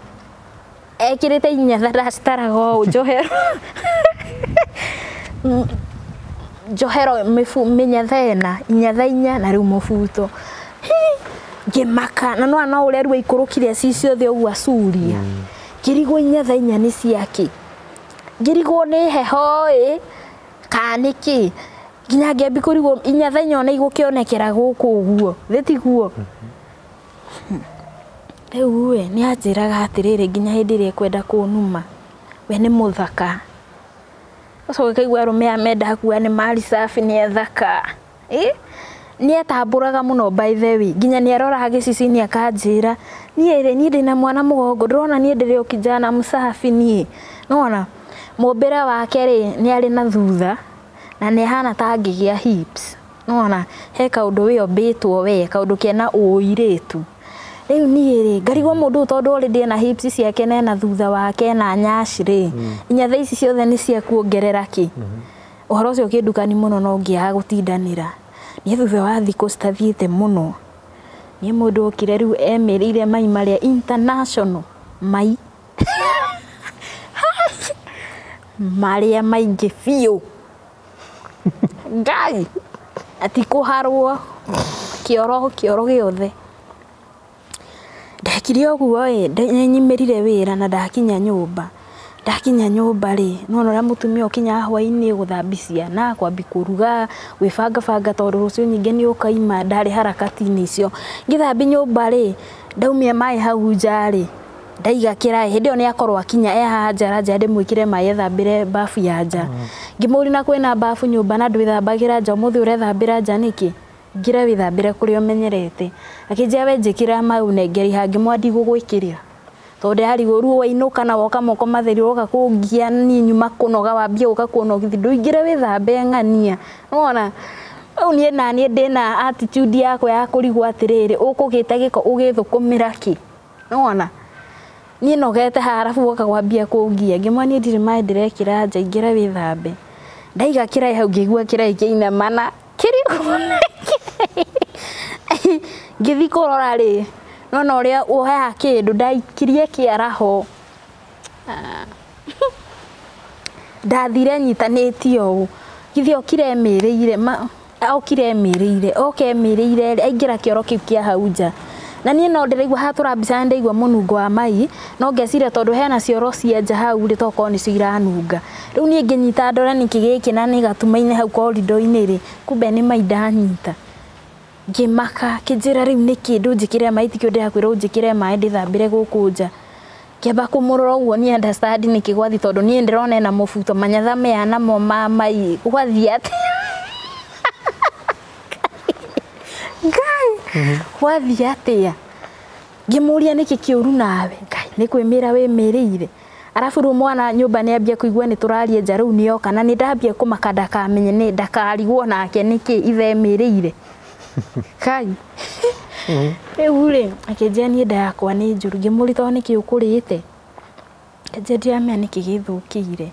Ekĩrĩte inyatha ndacitaraga ũũ njohero. Njohero mĩnyatha ĩna, inyatha inya na rĩu mũbuto. Ngĩmaka na nĩwona no ũrĩa rĩu aikũrũkire ci ciothe ũguo acuria. Ngĩrigwo inyatha inya nĩ ciakĩ. Ngĩrigwo nĩ heho ĩ kana nĩkĩ. Nginya ngĩambia kũrigwo inyatha inya ona igũkĩonekera gũkũ ũguo, githĩ tiguo? Rĩu ĩ nĩ anjĩraga atĩrĩrĩ nginya hĩndĩ ĩrĩa ekwenda kũnuma, we nĩ mũthaka. Ũcoke ũkaigua arũme aya mendaga kuga nĩ mali safi nĩ athaka. Nĩ etambũraga mũno by the way, nginya nĩ aroraga gĩcicio-inĩ akanjĩra, niĩ rĩ, niĩ ndĩna mwana mũgongo, ndĩrona niĩ ndĩrĩ o kijana msafi niĩ. Nĩwona? Mũmbĩre wake rĩ, nĩ arĩ na thutha na nĩ ahana ta angĩgĩa hips. Nĩwona? He kaũndũ we ombĩtwo we, kaũndũ kena ũirĩtu. Rĩu niĩ rĩ, ngarigwo mũndũ ũyũ tondũ already ena hips ciake na ena thutha wake ena nyaci rĩ, inyatha ici ciothe nĩ cia kuongerera kĩ? Ũhoro ũcio ũkĩndukani mũno no ngĩaga gũtindanĩra. Niĩ thutha wa thikũ citathiĩte mũno, niĩ mũndũ okire rĩu emĩrĩire mai marĩa international mai marĩa maingĩ biũ. Ngai ati kũharwo kĩoro kĩoro gĩothe. Ndekire ũguo ĩ, nĩnyimĩrire wĩra na ndakinya nyũmba. Ndakinya nyũmba rĩ, nĩwona ũrĩa mũtumia ũkinyaga hwaĩ-inĩ gũthambia ciana, kwambia kũruga, gwĩbangabanga tondũ rũciũ ningĩ nĩ ũkaima, ndarĩ harakati-inĩ icio. Ngĩthambia nyũmba rĩ, ndaumia maĩ hau nja rĩ, ndaiga kĩraĩ, hĩndĩ ĩyo nĩ akorwo akinya e haha nja aranjĩra ndĩmwĩkĩre maĩ ethambĩre bafu ya nja. Ngĩmũria na kwĩna bafu nyũmba na ndwĩthambagĩra nja, ũmũthĩ ũrethambĩra nja nĩkĩ? Ngira wĩthambĩre kũrĩa ũmenyerete. Akĩnjĩra we njĩkĩra mau nengeri hangĩ mwa ndigũgwĩkĩrĩra. Tondũ ndĩrarigwo rĩu wainũka na woka moko matheri woka kũngia niĩ nyuma kũnoga wambia gũka kũnogithia ndũingĩre wĩthambe ng'ania. Nĩwona? Rĩu niĩ naniĩ ndĩna attitude yakwa ya kũrigwo atĩrĩrĩ ũkũgĩte gĩko ũgĩthũkũmĩra kĩ? Nĩwona? Niĩ nogete haha arabu woka kwambia kũngia. Ngĩmwĩra niĩ ndirĩ maĩ ndĩrekĩra nja ingĩra wĩthambe. Ndaiga kĩraĩ hau ngĩigua kĩraĩ kĩinamana kĩrigwo ngĩthiĩ kũrora rĩ nona ũrĩa woyaga kĩndũ ndaikirie kĩara ho. Ndathire nyitanĩtie ũũ githĩ okire emĩrĩire okire emĩrĩire oka emĩrĩire rĩ aingĩra kĩoro kĩu kĩa hau nja. Na niĩ no ndĩraigua haha tũrambica nĩndaigua mũnungo wa mai no ngeciria tondũ hena cioro cia nja hau rĩ tokorwo nĩcio iranunga. Rĩu niĩ ngĩnyita ndore nĩkĩ gĩkĩ na nĩ gatumainĩ hau korido-inĩ rĩ kumbe nĩ mai ndanyita. Ngĩmaka kĩnjĩra rĩu nĩkĩ ndũnjĩkĩre maĩ tikĩo ndĩrakwĩra ũnjĩkĩre maĩ ndĩthambĩre gũkũ nja. Ngĩamba kũmũrora ũguo niĩ understand nĩkĩ gwathiĩ tondũ niĩ ndĩrona ena mũbuto manyatha maya namo ma mai gwathiĩ atĩa? Ngai gwathiĩ atĩa? Ngĩmũria nĩkĩ kĩũru nawe? Ngai nĩ kwĩmĩra wĩmĩrĩire. Arabu rĩu mwana nyũmba nĩambia kũigua nĩ tũraria nja rĩu nĩoka na nĩndambia kũmaka ndakamenye nĩ ndakarigwo nake nĩkĩ ithe emĩrĩire. Kai. Rĩu rĩ akĩnjĩra niĩ nda yakwa nĩ njũru. Ngĩmũria tondũ nĩkĩ ũkũrĩte? Akĩnjĩra ndiramenya nĩkĩ gĩthũkĩire.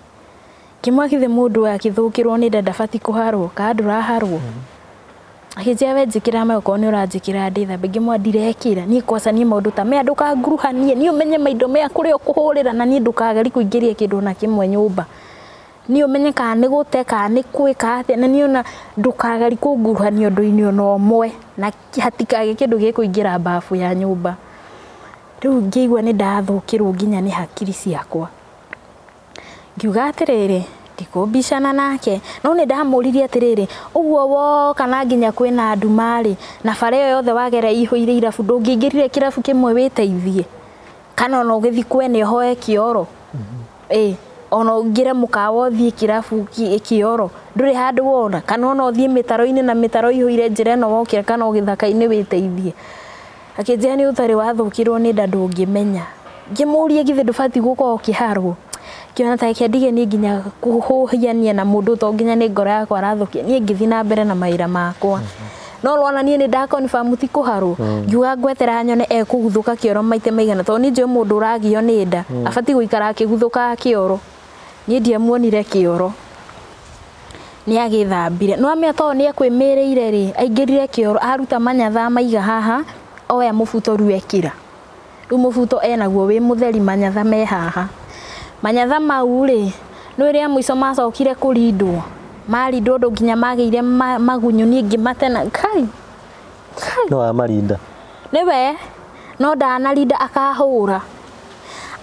Ngĩmwĩra githĩ mũndũ akĩthũkĩrwo nĩ nda ndabatiĩ kũharwo kana ndũraharwo? Akĩnjĩra we njĩkĩra maĩ okorwo nĩ ũranjĩkĩra ndĩthambe. Ngĩmwĩra ndirekĩra niĩ kwaca niĩ maũndũ ta maya ndũkanguruhanie niĩ ũmenye maindo maya kũrĩa ũkũhũrĩra na niĩ ndũkagerie kũingĩria kĩndũ ona kĩmwe nyũmba. Niĩ ũmenye kana nĩ gũte kana nĩ gwĩka atĩa na niĩ ona ndũkagerie kũnguruhania ũndũ-inĩ ona ũmwe na hatikagĩe kĩndũ gĩkũingĩra bafu ya nyũmba. Rĩu ngĩigua nĩ ndathũkĩrwo nginya nĩ hakiri ciakwa. Ngiuga atĩrĩrĩ ndikũmbicana nake no nĩ ndamũririe atĩrĩrĩ ũguo woka na nginya kwĩna nduma rĩ na bara ĩyo yothe wagera ĩihũire irabu ndũngĩingĩrire kĩrabu kĩmwe wĩteithie kana ona ũgĩthiĩ kwene ũhoe kĩoro. Ĩ ona ũingĩre mũkawa ũthiĩ kĩrabu kĩoro ndũrĩ handũ wona kana ona ũthiĩ mĩtaro-inĩ na mĩtaro ĩihũire njĩra ĩno wokĩra kana o gĩthaka-inĩ wĩteithie. Akĩnjĩra nĩ ũtarĩ wathũkĩrwo nĩ nda ndũngĩmenya. Ngĩmũria githĩ ndũbatiĩ gũkorwo ũkĩharwo? Ngĩona ta reke ndige niĩ nginya kũhũhiania na mũndũ to nginya nĩ ngoro yakwa arathũkia niĩ ngĩthiĩ na mbere na mawĩra makwa. No ũrona niĩ nĩ nda confirm ti kũharwo. Ngiuga ngwetera nyone ekũguthũka kĩoro maita maigana tondũ niĩ njũĩ mũndũ ũragio nĩ nda abatiĩ gũikara akĩguthũkaga kĩoro. Niĩ ndiamuonire kĩoro. Nĩ agĩthambire. Nĩwamenya tondũ nĩ ekwĩmĩrĩire rĩ aingĩrire kĩoro aruta manyatha maiga haha oya mũbuto rĩu ekĩra. Rĩu mũbuto enaguo wĩ mũtheri manyatha me haha. Manyatha mau rĩ nĩ rĩa mũico macokire kũrindwo. Marindwo ũndũ nginya magĩire magunyũ niĩ ngĩmatena kai. Kai. No amarinda. Nĩwe no ndanarinda akahũra.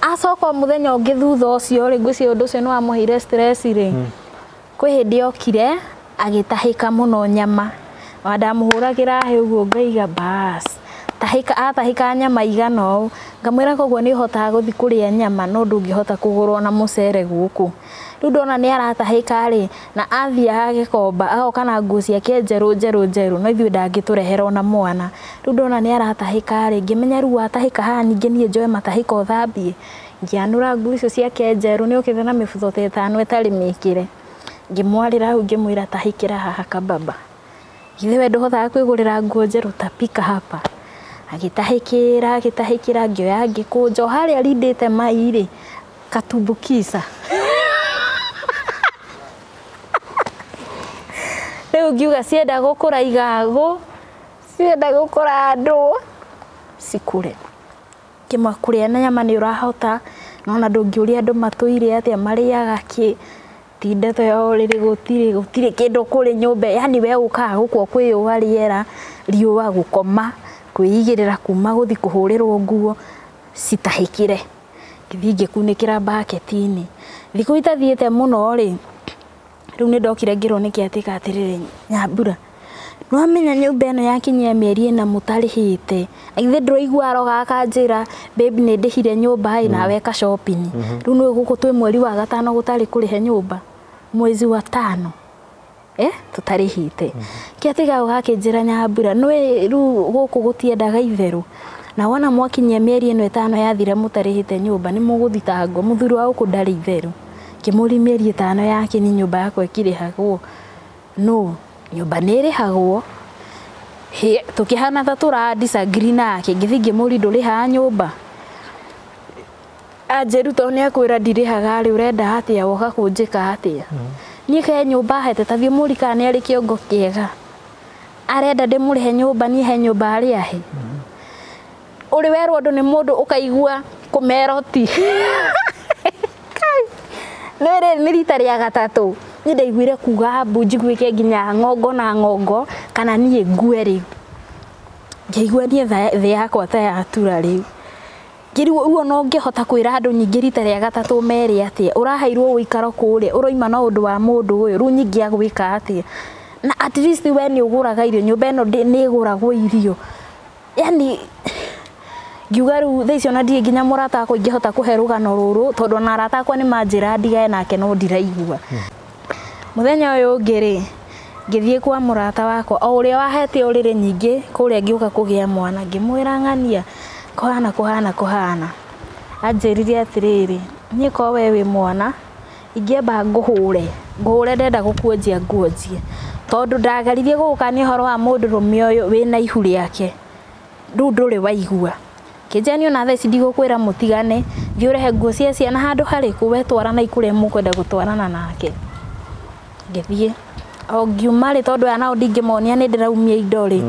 Acoka mũthenya ũngĩ thutha ũcio rĩ ngwĩciria ũndũ ũcio nĩ wamũheire stress rĩ. Kwĩ hĩndĩ okire agĩtahĩka mũno nyama. Ona ndamũhũragĩra hĩ ũguo ngaiga bas. Tahĩka atahĩka nyama igana ũũ. Ngamwĩra koguo nĩ ũhotaga gũthiĩ kũrĩa nyama no ndũngĩhota kũgũrwo na mũcere gũkũ. Rĩu ndona nĩ aratahĩka rĩ na athiaga Gĩkomba agoka na nguo ciake njerũ njerũ njerũ no ithuĩ ndangĩtũrehera ona mwana. Rĩu ndona nĩ aratahĩka rĩ ngĩmenya rĩu atahĩka haha ningĩ niĩ njoe matahĩko thambie. Ngĩanũra nguo icio ciake njerũ nĩ okĩte na mĩbuto ta ĩtano ĩtarĩ mĩkĩre. Ngĩmwarĩra hau ngĩmwĩra tahĩkĩra haha kababa. Githĩ we ndũhotaga kwĩgũrĩra nguo njerũ tapika hapa. Agĩtahĩkĩra agĩtahĩkĩra ngĩoya ngĩkũnja o harĩa arindĩte mai rĩ katumbukisa. Rĩu ngiuga cienda gũkũra igagũ cienda gũkũra andũ cikũre. Ngĩmwĩra kũrĩa na nyama nĩ ũrahota no ona ndũngĩũria andũ matũire atĩa marĩaga kĩ. Ti ndeto ya ũrĩrĩ gũtirĩ gũtirĩ kĩndũ kũrĩ nyũmba yani we ũkaga gũkũ kwĩyũa rĩera riũa gũkoma kwĩigĩrĩra kuma gũthiĩ kũhũrĩrwo nguo citahĩkĩre. Ngĩthiĩ ngĩkunĩkĩra mbaketi-inĩ. Thikũ itathiĩte mũno rĩ rĩu nĩ ndokire ngĩrwo nĩkĩ atĩka atĩrĩrĩ Nyambura nĩwamenya nyũmba ĩno yakinyia mĩeri ĩna mũtarĩhĩte na githĩ ndũraigua aroga akanjĩra babe nĩ ndĩhire nyũmba ĩ nawe eka shopping. Rĩu nĩũĩ gũkũ twĩ mweri wa gatano gũtarĩ kũrĩhe nyũmba mwezi wa tano. Tutarĩhĩte. Kĩatiga gakĩnjĩra Nyambura nĩ rĩu gũkũ gũtiendaga itherũ. Na wona mwakinyia mĩeri ĩno 5 yathira mũtarĩhĩte nyũmba nĩ mũgũthitangwo mũthuri wa gũkũ ndarĩ itherũ. Ngĩmũria mĩeri 5 yakinyi nyũmba yakwa ĩkĩrĩhagwo. No nyũmba nĩ ĩrĩhagwo. Tũkĩhana ta tũra disagree nake ngĩthiĩ ngĩmũria ndũrĩhaga nyũmba. Anjĩru tondũ nĩ akwĩra ndirĩhaga rĩ ũrenda atĩa woka kũnjĩka atĩa. Niĩ ke nyũmba hete ta thiĩ mũri kana nĩ arĩ kĩongo kĩega. Arenda ndĩmũrĩhe nyũmba niĩ he nyũmba arĩ ahe. Ũrĩ werwo ũndũ nĩ mũndũ ũkaigua kũmeroti. Nĩ rĩrĩ nĩ rita rĩa gatatũ. Niĩ ndaiguire kuga mbu njiguĩke nginya ng'ongo na ng'ongo kana niĩ ngue rĩu. Ngĩigua niĩ thĩ yakwa ta yatura rĩu. Ngĩrigwo ũguo no ngĩhota kwĩra andũ nyingĩ rita rĩa gatatũ mere atĩa ũraheirwo ũikaro kũrĩa ũroima na ũndũ wa mũndũ ũyũ rĩu nyingĩ agwĩka atĩa. Na at least we nĩ ũgũraga irio nyũmba ĩno nĩ ĩgũragwo irio. Yani ngiuga rĩu thaa icio ona ndirĩ nginya mũrata wakwa ingĩhota kũhe rũgano rũrũ tondũ ona arata akwa nĩ manjĩra ndigane nake no ndiraigua. Mũthenya ũyũ ũngĩ rĩ ngĩthiĩ kwa mũrata wakwa o ũrĩa wahete ũrĩrĩ nyingĩ kũrĩa ngĩũka kũgĩa mwana ngĩmwĩra ng'ania kũhana kũhana kũhana. Anjĩrire atĩrĩrĩ niĩ korwo we wĩ mwana ingĩamba ngũhũre ngũhũre ndenda gũkuonjia nguonjie tondũ ndageririe gũgũkania ũhoro wa mũndũrũme ũyũ wĩna ihu rĩake rĩu ndũrĩ waigua. Kĩnjĩra niĩ ona thaa ici ndigũkwĩra mũtigane thiĩ ũrehe nguo cia ciana handũ harĩkũ we twarana kũrĩa mũkwenda gũtwarana nake. Ngĩthiĩ o ngiuma rĩ tondũ aya nao ndingĩmonia nĩ ndĩraumia indo rĩ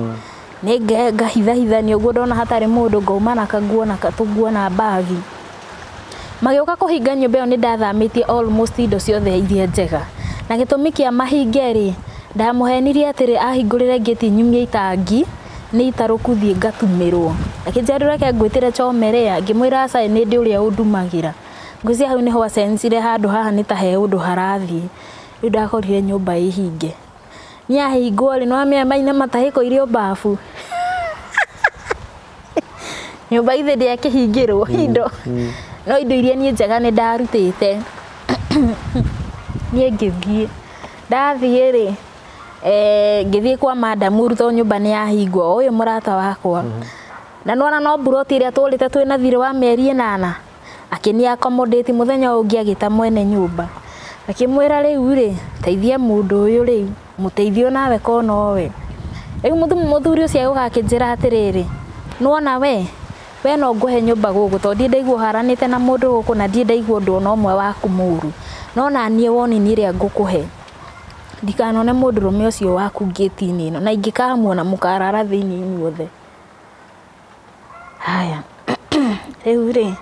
nĩ ngahithahithania ũguo ndona hatarĩ mũndũ ngauma na kanguo na tũnguo na mbagi. Magĩũka kũhinga nyũmba ĩyo nĩ ndathamĩtie almost indo ciothe iria njega. Na gĩtũmi kĩa mahinge rĩ ndamũhenirie atĩrĩ ahingũrĩre ngĩti nyumie itangi nĩ itarũku thiĩ ngatumĩrwo. Akĩnjĩra reke ngwĩtĩre chomerea ngĩmwĩra aca nĩ ndĩ ũrĩa ũndumagĩra. Ngwĩciria hau nĩho acensire handũ haha nĩ ta he ũndũ harathiĩ. Rĩu ndakorire nyũmba ĩhinge. Niĩ ahingwo rĩ nĩwamenya maina matahĩko irio bafu. Nyũmba ithe ndĩakĩhingĩrwo indo. No indo iria niĩ njega nĩ ndarutĩte. Niĩ ngĩthiĩ. Ndathiĩ rĩ ngĩthiĩ kwa madamu tondũ nyũmba nĩ yahingwo ũyũ mũrata wakwa. Na nĩwona no mburoti ĩrĩa tũrĩte twĩna thirĩ wa mĩeri 8 akĩni accommodate mũthenya ũyũ ũngĩ agĩta mwene nyũmba. Akĩmwĩra rĩu rĩ teithia mũndũ ũyũ rĩu mũteithie onawe ko nowe. Rĩu mũthuri ũcio agĩũka akĩnjĩra atĩrĩrĩ nĩwona we no ngũhe nyũmba gũkũ tondũ ndirĩ ndaigua ũharanĩte na mũndũ gũkũ na ndirĩ ndaigua ũndũ ona ũmwe waku mũru. No na niĩ woni nĩ ĩrĩa ngũkũhe ndikanone mũndũrũme ũcio waku ngĩti-inĩ ĩno na ingĩkamuona mũkarara thĩinĩ inyuothe. Haya rĩu rĩ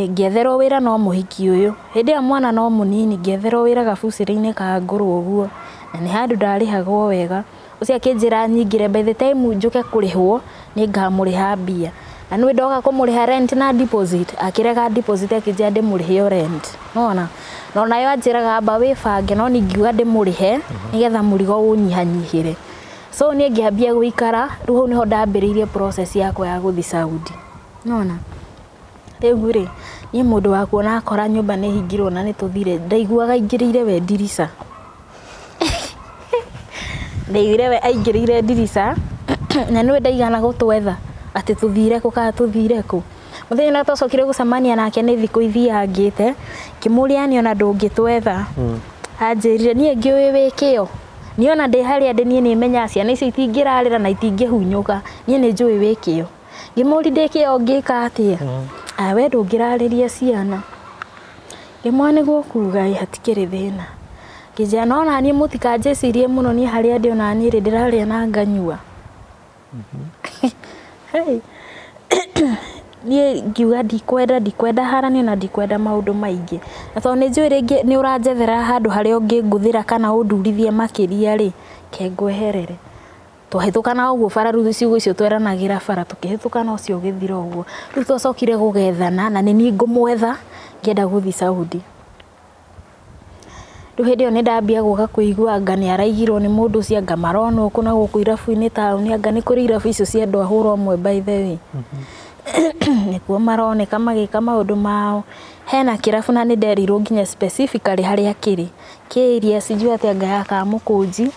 ngĩetherwo wĩra no mũhiki ũyũ hĩndĩ ĩyo mwana no mũnini ngĩetherwo wĩra gabucĩrĩ-inĩ ka ngũrũ ũguo na nĩ handũ ndarĩhagwo wega. Ũcio akĩnjĩra nyingĩre by the time njũke kũrĩhwo nĩ ngamũrĩha mbia. Na nĩ ndoka kũmũrĩha rent na deposit akĩrega deposit akĩnjĩra ndĩmũrĩhe o rent. Nĩwona? Na onayo anjĩraga amba wĩbange no niĩ ngiuga ndĩmũrĩhe nĩgetha mũrigo ũnyihanyihĩre. So niĩ ngĩambia gũikara rĩu hau nĩho ndambĩrĩirie process yakwa ya gũthiĩ Saudi. Nĩwona? Rĩu rĩ niĩ mũndũ wa kuona akora nyũmba nĩ hingirwo na nĩ tũthire ndaiguaga aingĩrĩire we ndirica. Ndaiguire we aingĩrĩire ndirica na nĩwe ndaigana gũtwetha atĩ tũthire kũ kana tũthire kũ. Mũthenya ũrĩa twacokire gũcemania nake nĩ thikũ ithiangĩte ngĩmũria niĩ ona ndũngĩtwetha. Anjĩrire niĩ ngĩũĩ wĩ kĩo. Niĩ ona ndĩ harĩa ndĩ niĩ nĩmenyaga ciana icio itingĩrarĩra na itingĩhunyũka niĩ nĩ njũĩ wĩ kĩo. Ngĩmũria ndĩ kĩo ngĩka atĩa? We ndũngĩrarĩria ciana. Ngĩmwĩra nĩguo kuga ĩ hatikĩrĩ thĩna. Ngĩnjĩra no ona niĩ mũtikanjĩcirie mũno niĩ harĩa ndĩ ona niĩ rĩ ndĩrarĩa na nganyua. Hey. Niĩ ngiuga ndikwenda haranio na ndikwenda maũndũ maingĩ. Na tondũ nĩ njũĩ rĩngĩ nĩ ũranjethera handũ harĩa ũngĩngũthĩra kana ũndurithie makĩria rĩ, ke ngweherere. Twahĩtũkana ũguo bara rĩu ciugo icio tweranagĩra bara tũkĩhĩtũkana ũcio ũgĩthira ũguo. Rĩu twacokire gũgethana na nĩ niĩ ngũmwetha ngĩenda gũthiĩ Saudi. Rĩu hĩndĩ ĩyo nĩ ndambia gũka kũigua anga nĩ araigirwo nĩ mũndũ ũcio, anga maronwo kũ na gũkũ irabu-inĩ taũni, anga nĩ kũrĩ irabu icio cia andũ a hũra ũmwe by the way. Nĩkuo maroneka magĩka maũndũ mao. Hena kĩrabu na nĩ nderirwo nginya specifically harĩa kĩrĩ. Kĩ area sijui atĩ anga ya Kamũkũnji,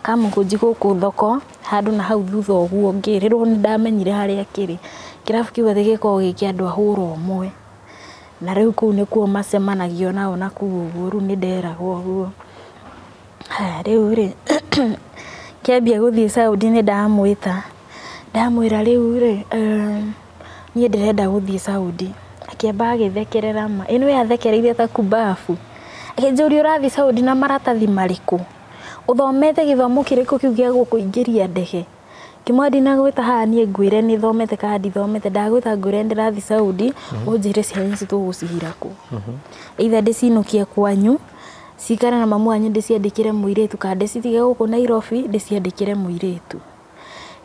Kamũkũnji gũkũ thoko, handũ na hau thutha ũguo ngĩrĩrwo nĩ ndamenyire harĩa kĩrĩ. Kĩrabu kĩu atĩ gĩkoragwo gĩ kĩa andũ a hũra ũmwe. Na rĩu kũu nĩkuo macemanagio nao na kũu ũguo, rĩu nĩ nderagwo ũguo. Haya rĩu rĩ, kĩambia gũthiĩ Saudi nĩ ndamwĩta, ndamwĩra rĩu rĩ, niĩ ndĩrenda gũthiĩ Saudi. Akĩamba agĩthekerera ma, ĩ nĩwe athekereire ta kumbabu. Akĩnjũria ũrathiĩ Saudi na maratathi marĩkũ? Ũthomete gĩthomo kĩrĩkũ kĩu gĩa gũkũingĩria ndege? Ngĩmwĩra ndinagwĩta haha niĩ ngwĩre nĩ thomete kana ndithomete, ndagwĩta ngwĩre ndĩrathiĩ Saudi, ũnjĩre ciana ici tũgũcihira kũ. Either ndĩcinũkie kwanyu, cikare na mamu wanyu ndĩciandĩkĩre mũirĩtu, kana ndĩcitige gũkũ Nairobi ndĩciandĩkĩre mũirĩtu.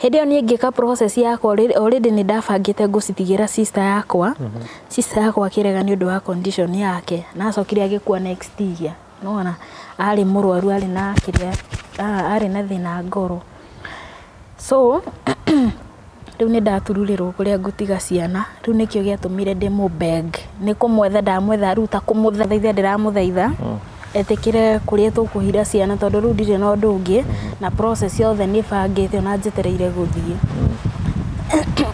Hĩndĩ ĩyo niĩ ngĩka process yakwa already nĩ ndabangĩte ngũcitigĩra sister yakwa. Sister yakwa akĩrega nĩ ũndũ wa condition yake, na acokire agĩkua next year. Nĩwona arĩ mũrwaru, arĩ na kĩrĩa, arĩ na thĩna ngoro. So rĩu nĩ ndatururĩrwo kũrĩa ngũtiga ciana, rĩu nĩkĩo gĩatũmire ndĩmũ beg, nĩ kũmwetha ndamwetha rĩu ta kũmũthaitha ndĩramũthaitha etĩkĩre kũrĩa tũkũhira ciana, tondũ rĩu ndirĩ na ũndũ ũngĩ, na process yothe nĩ bangĩte ona njetereire gũthiĩ.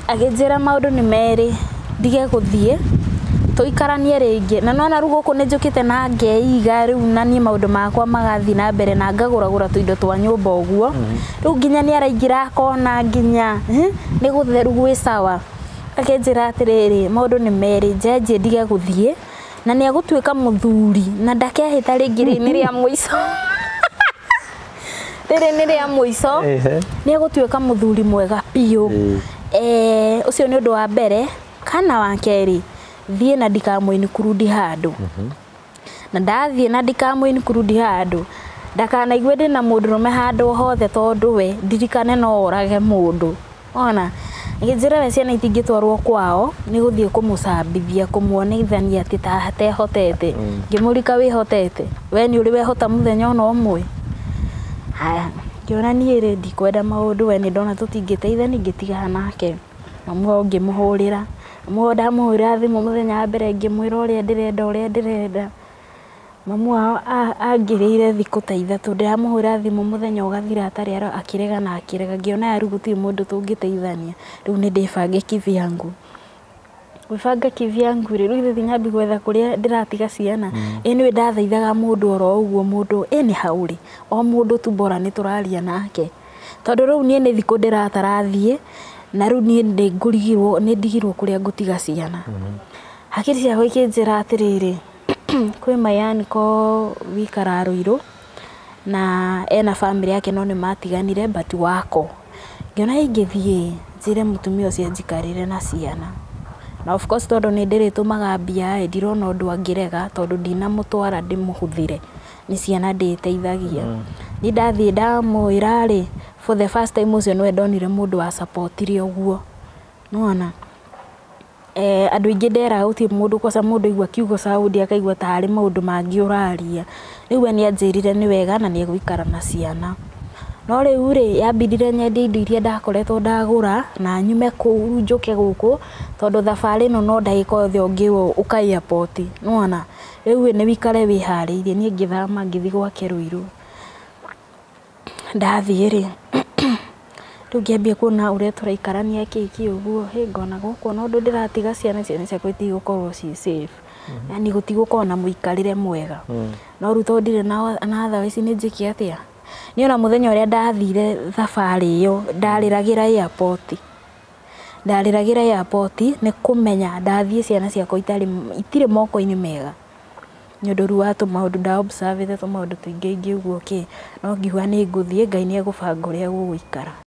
Akĩnjĩra maũndũ nĩ merĩ, ndige gũthiĩ tũikaranie rĩngĩ, na nona rĩu gũkũ nĩ njũkĩte na ngeiga rĩu, na niĩ maũndũ makwa magathiĩ na mbere na ngagũragũra tũindo twa nyũmba ũguo. Rĩu nginya nĩ araingĩra akona nginya nĩ gũtheru gwĩ sawa. Akĩnjĩra atĩrĩrĩ, maũndũ nĩ merĩ, njenjie ndige gũthiĩ, na nĩ egũtuĩka mũthuri na ndakehĩta rĩngĩ, rĩrĩ nĩ rĩa mũico, rĩrĩ nĩ rĩa mũico, nĩ egũtuĩka mũthuri mwega biũ. Ũcio nĩ ũndũ wa mbere. Kana wa kerĩ, thiĩ na ndikamũ include handũ, na ndathiĩ na ndikamũ include handũ, ndakanaigue ndĩna mũndũrũme handũ hothe, tondũ we ndirikane no orage mũndũ. Ona akĩnjĩra we ciana itingĩtwarwo kwao, nĩ gũthiĩ kũmũcambithia, kũmuonithania atĩ ta atehotete. Ngĩmũrika wĩhotete we nĩ ũrĩ wehota mũthenya ona ũmwe? Haya, ngĩona niĩ rĩ ndikwenda maũndũ, we nĩ ndona tũtingĩteithania, ngĩtigana nake. Mamu wao ngĩmũhũrĩra, mamu wao ndamũhũrĩra thimũ mũthenya wa mbere ngĩmwĩra ũrĩa ndĩrenda, ũrĩa ndĩrenda. Mamu wao angĩrĩire thikũ ta 3, ndĩramũhũrĩra thimũ mũthenya ũgathira atarĩ akĩrega na akĩrega. Ngĩona aya rĩu gũtirĩ mũndũ tũngĩteithania, rĩu nĩ ndĩbange kivyangu. Gwĩbanga kivyangu rĩ, rĩu ithe nyambi gwetha kũrĩa ndĩratiga ciana. Ĩ nĩwe ndathaithaga mũndũ oro ũguo, mũndũ anyhow rĩ, o mũndũ tu bora nĩ tũraria nake, tondũ rĩu niĩ nĩ thikũ ndĩratara thiĩ, na rĩu niĩ nĩ ngũrigirwo, nĩ ndigirwo kũrĩa ngũtiga ciana. Hakiri ciakwa ikĩnjĩra atĩrĩrĩ, kwĩ mayaniko wikaraga Ruiru na ena bamĩrĩ yake, no nĩ matiganire but wako. Ngĩona ingĩthiĩ njĩre mũtumia ũcio anjikarĩre na ciana, na of course tondũ nĩ ndĩrĩtũmaga mbia ĩ, ndirona ũndũ angĩrega, tondũ ndinamũtwara ndĩmũhũthĩre, nĩ ciana ndĩteithagia. Niĩ ndathiĩ ndamwĩra rĩ, for the first time ũcio nĩwe ndonire mũndũ wa supportire ũguo. Nĩwona andũ aingĩ nderaga gũtirĩ mũndũ, kwaca mũndũ aigua kiugo Saudi akaigua tarĩ maũndũ mangĩ ũraria. Rĩu we nĩ anjĩrire nĩ wega na nĩ egũikara na ciana. No rĩu rĩ, yambindire nyendie indo iria ndakoretwo ndagũra na nyume kũu rĩu njũke gũkũ, tondũ thabarĩ ĩno no ndagĩka yothe ũngĩrwo ũka airport. Nĩwona rĩu nĩ wĩikare wĩharĩirie. Niĩ ngĩthama ngĩthiĩ gwake Ruiru. Ndathiĩ rĩ, rĩu ngĩambia kuona ũrĩa tũraikarania kĩ kĩ ũguo, hĩ ngona gũkũ ona ũndũ ndĩratiga ciana, ciana ciakwa itigũkorwo ciĩ safe, yani gũtigũkorwo na mũikarĩre mwega. No rĩu tondũ ndirĩ na otherwise nĩ njĩke atĩa? Niĩ ona mũthenya ũrĩa ndathire thabarĩ ĩyo ndarĩragĩra airport, ndarĩragĩra airport nĩ kũmenya ndathiĩ ciana ciakwa itirĩ moko-inĩ mega, nĩ ũndũ rĩu wa tũmaũndũ nda observe tũmaũndũ tũingĩ aingĩ ũguo kĩ, no ngiuga nĩ ngũthiĩ, Ngai nĩ egũbanga ũrĩa gũgũikara.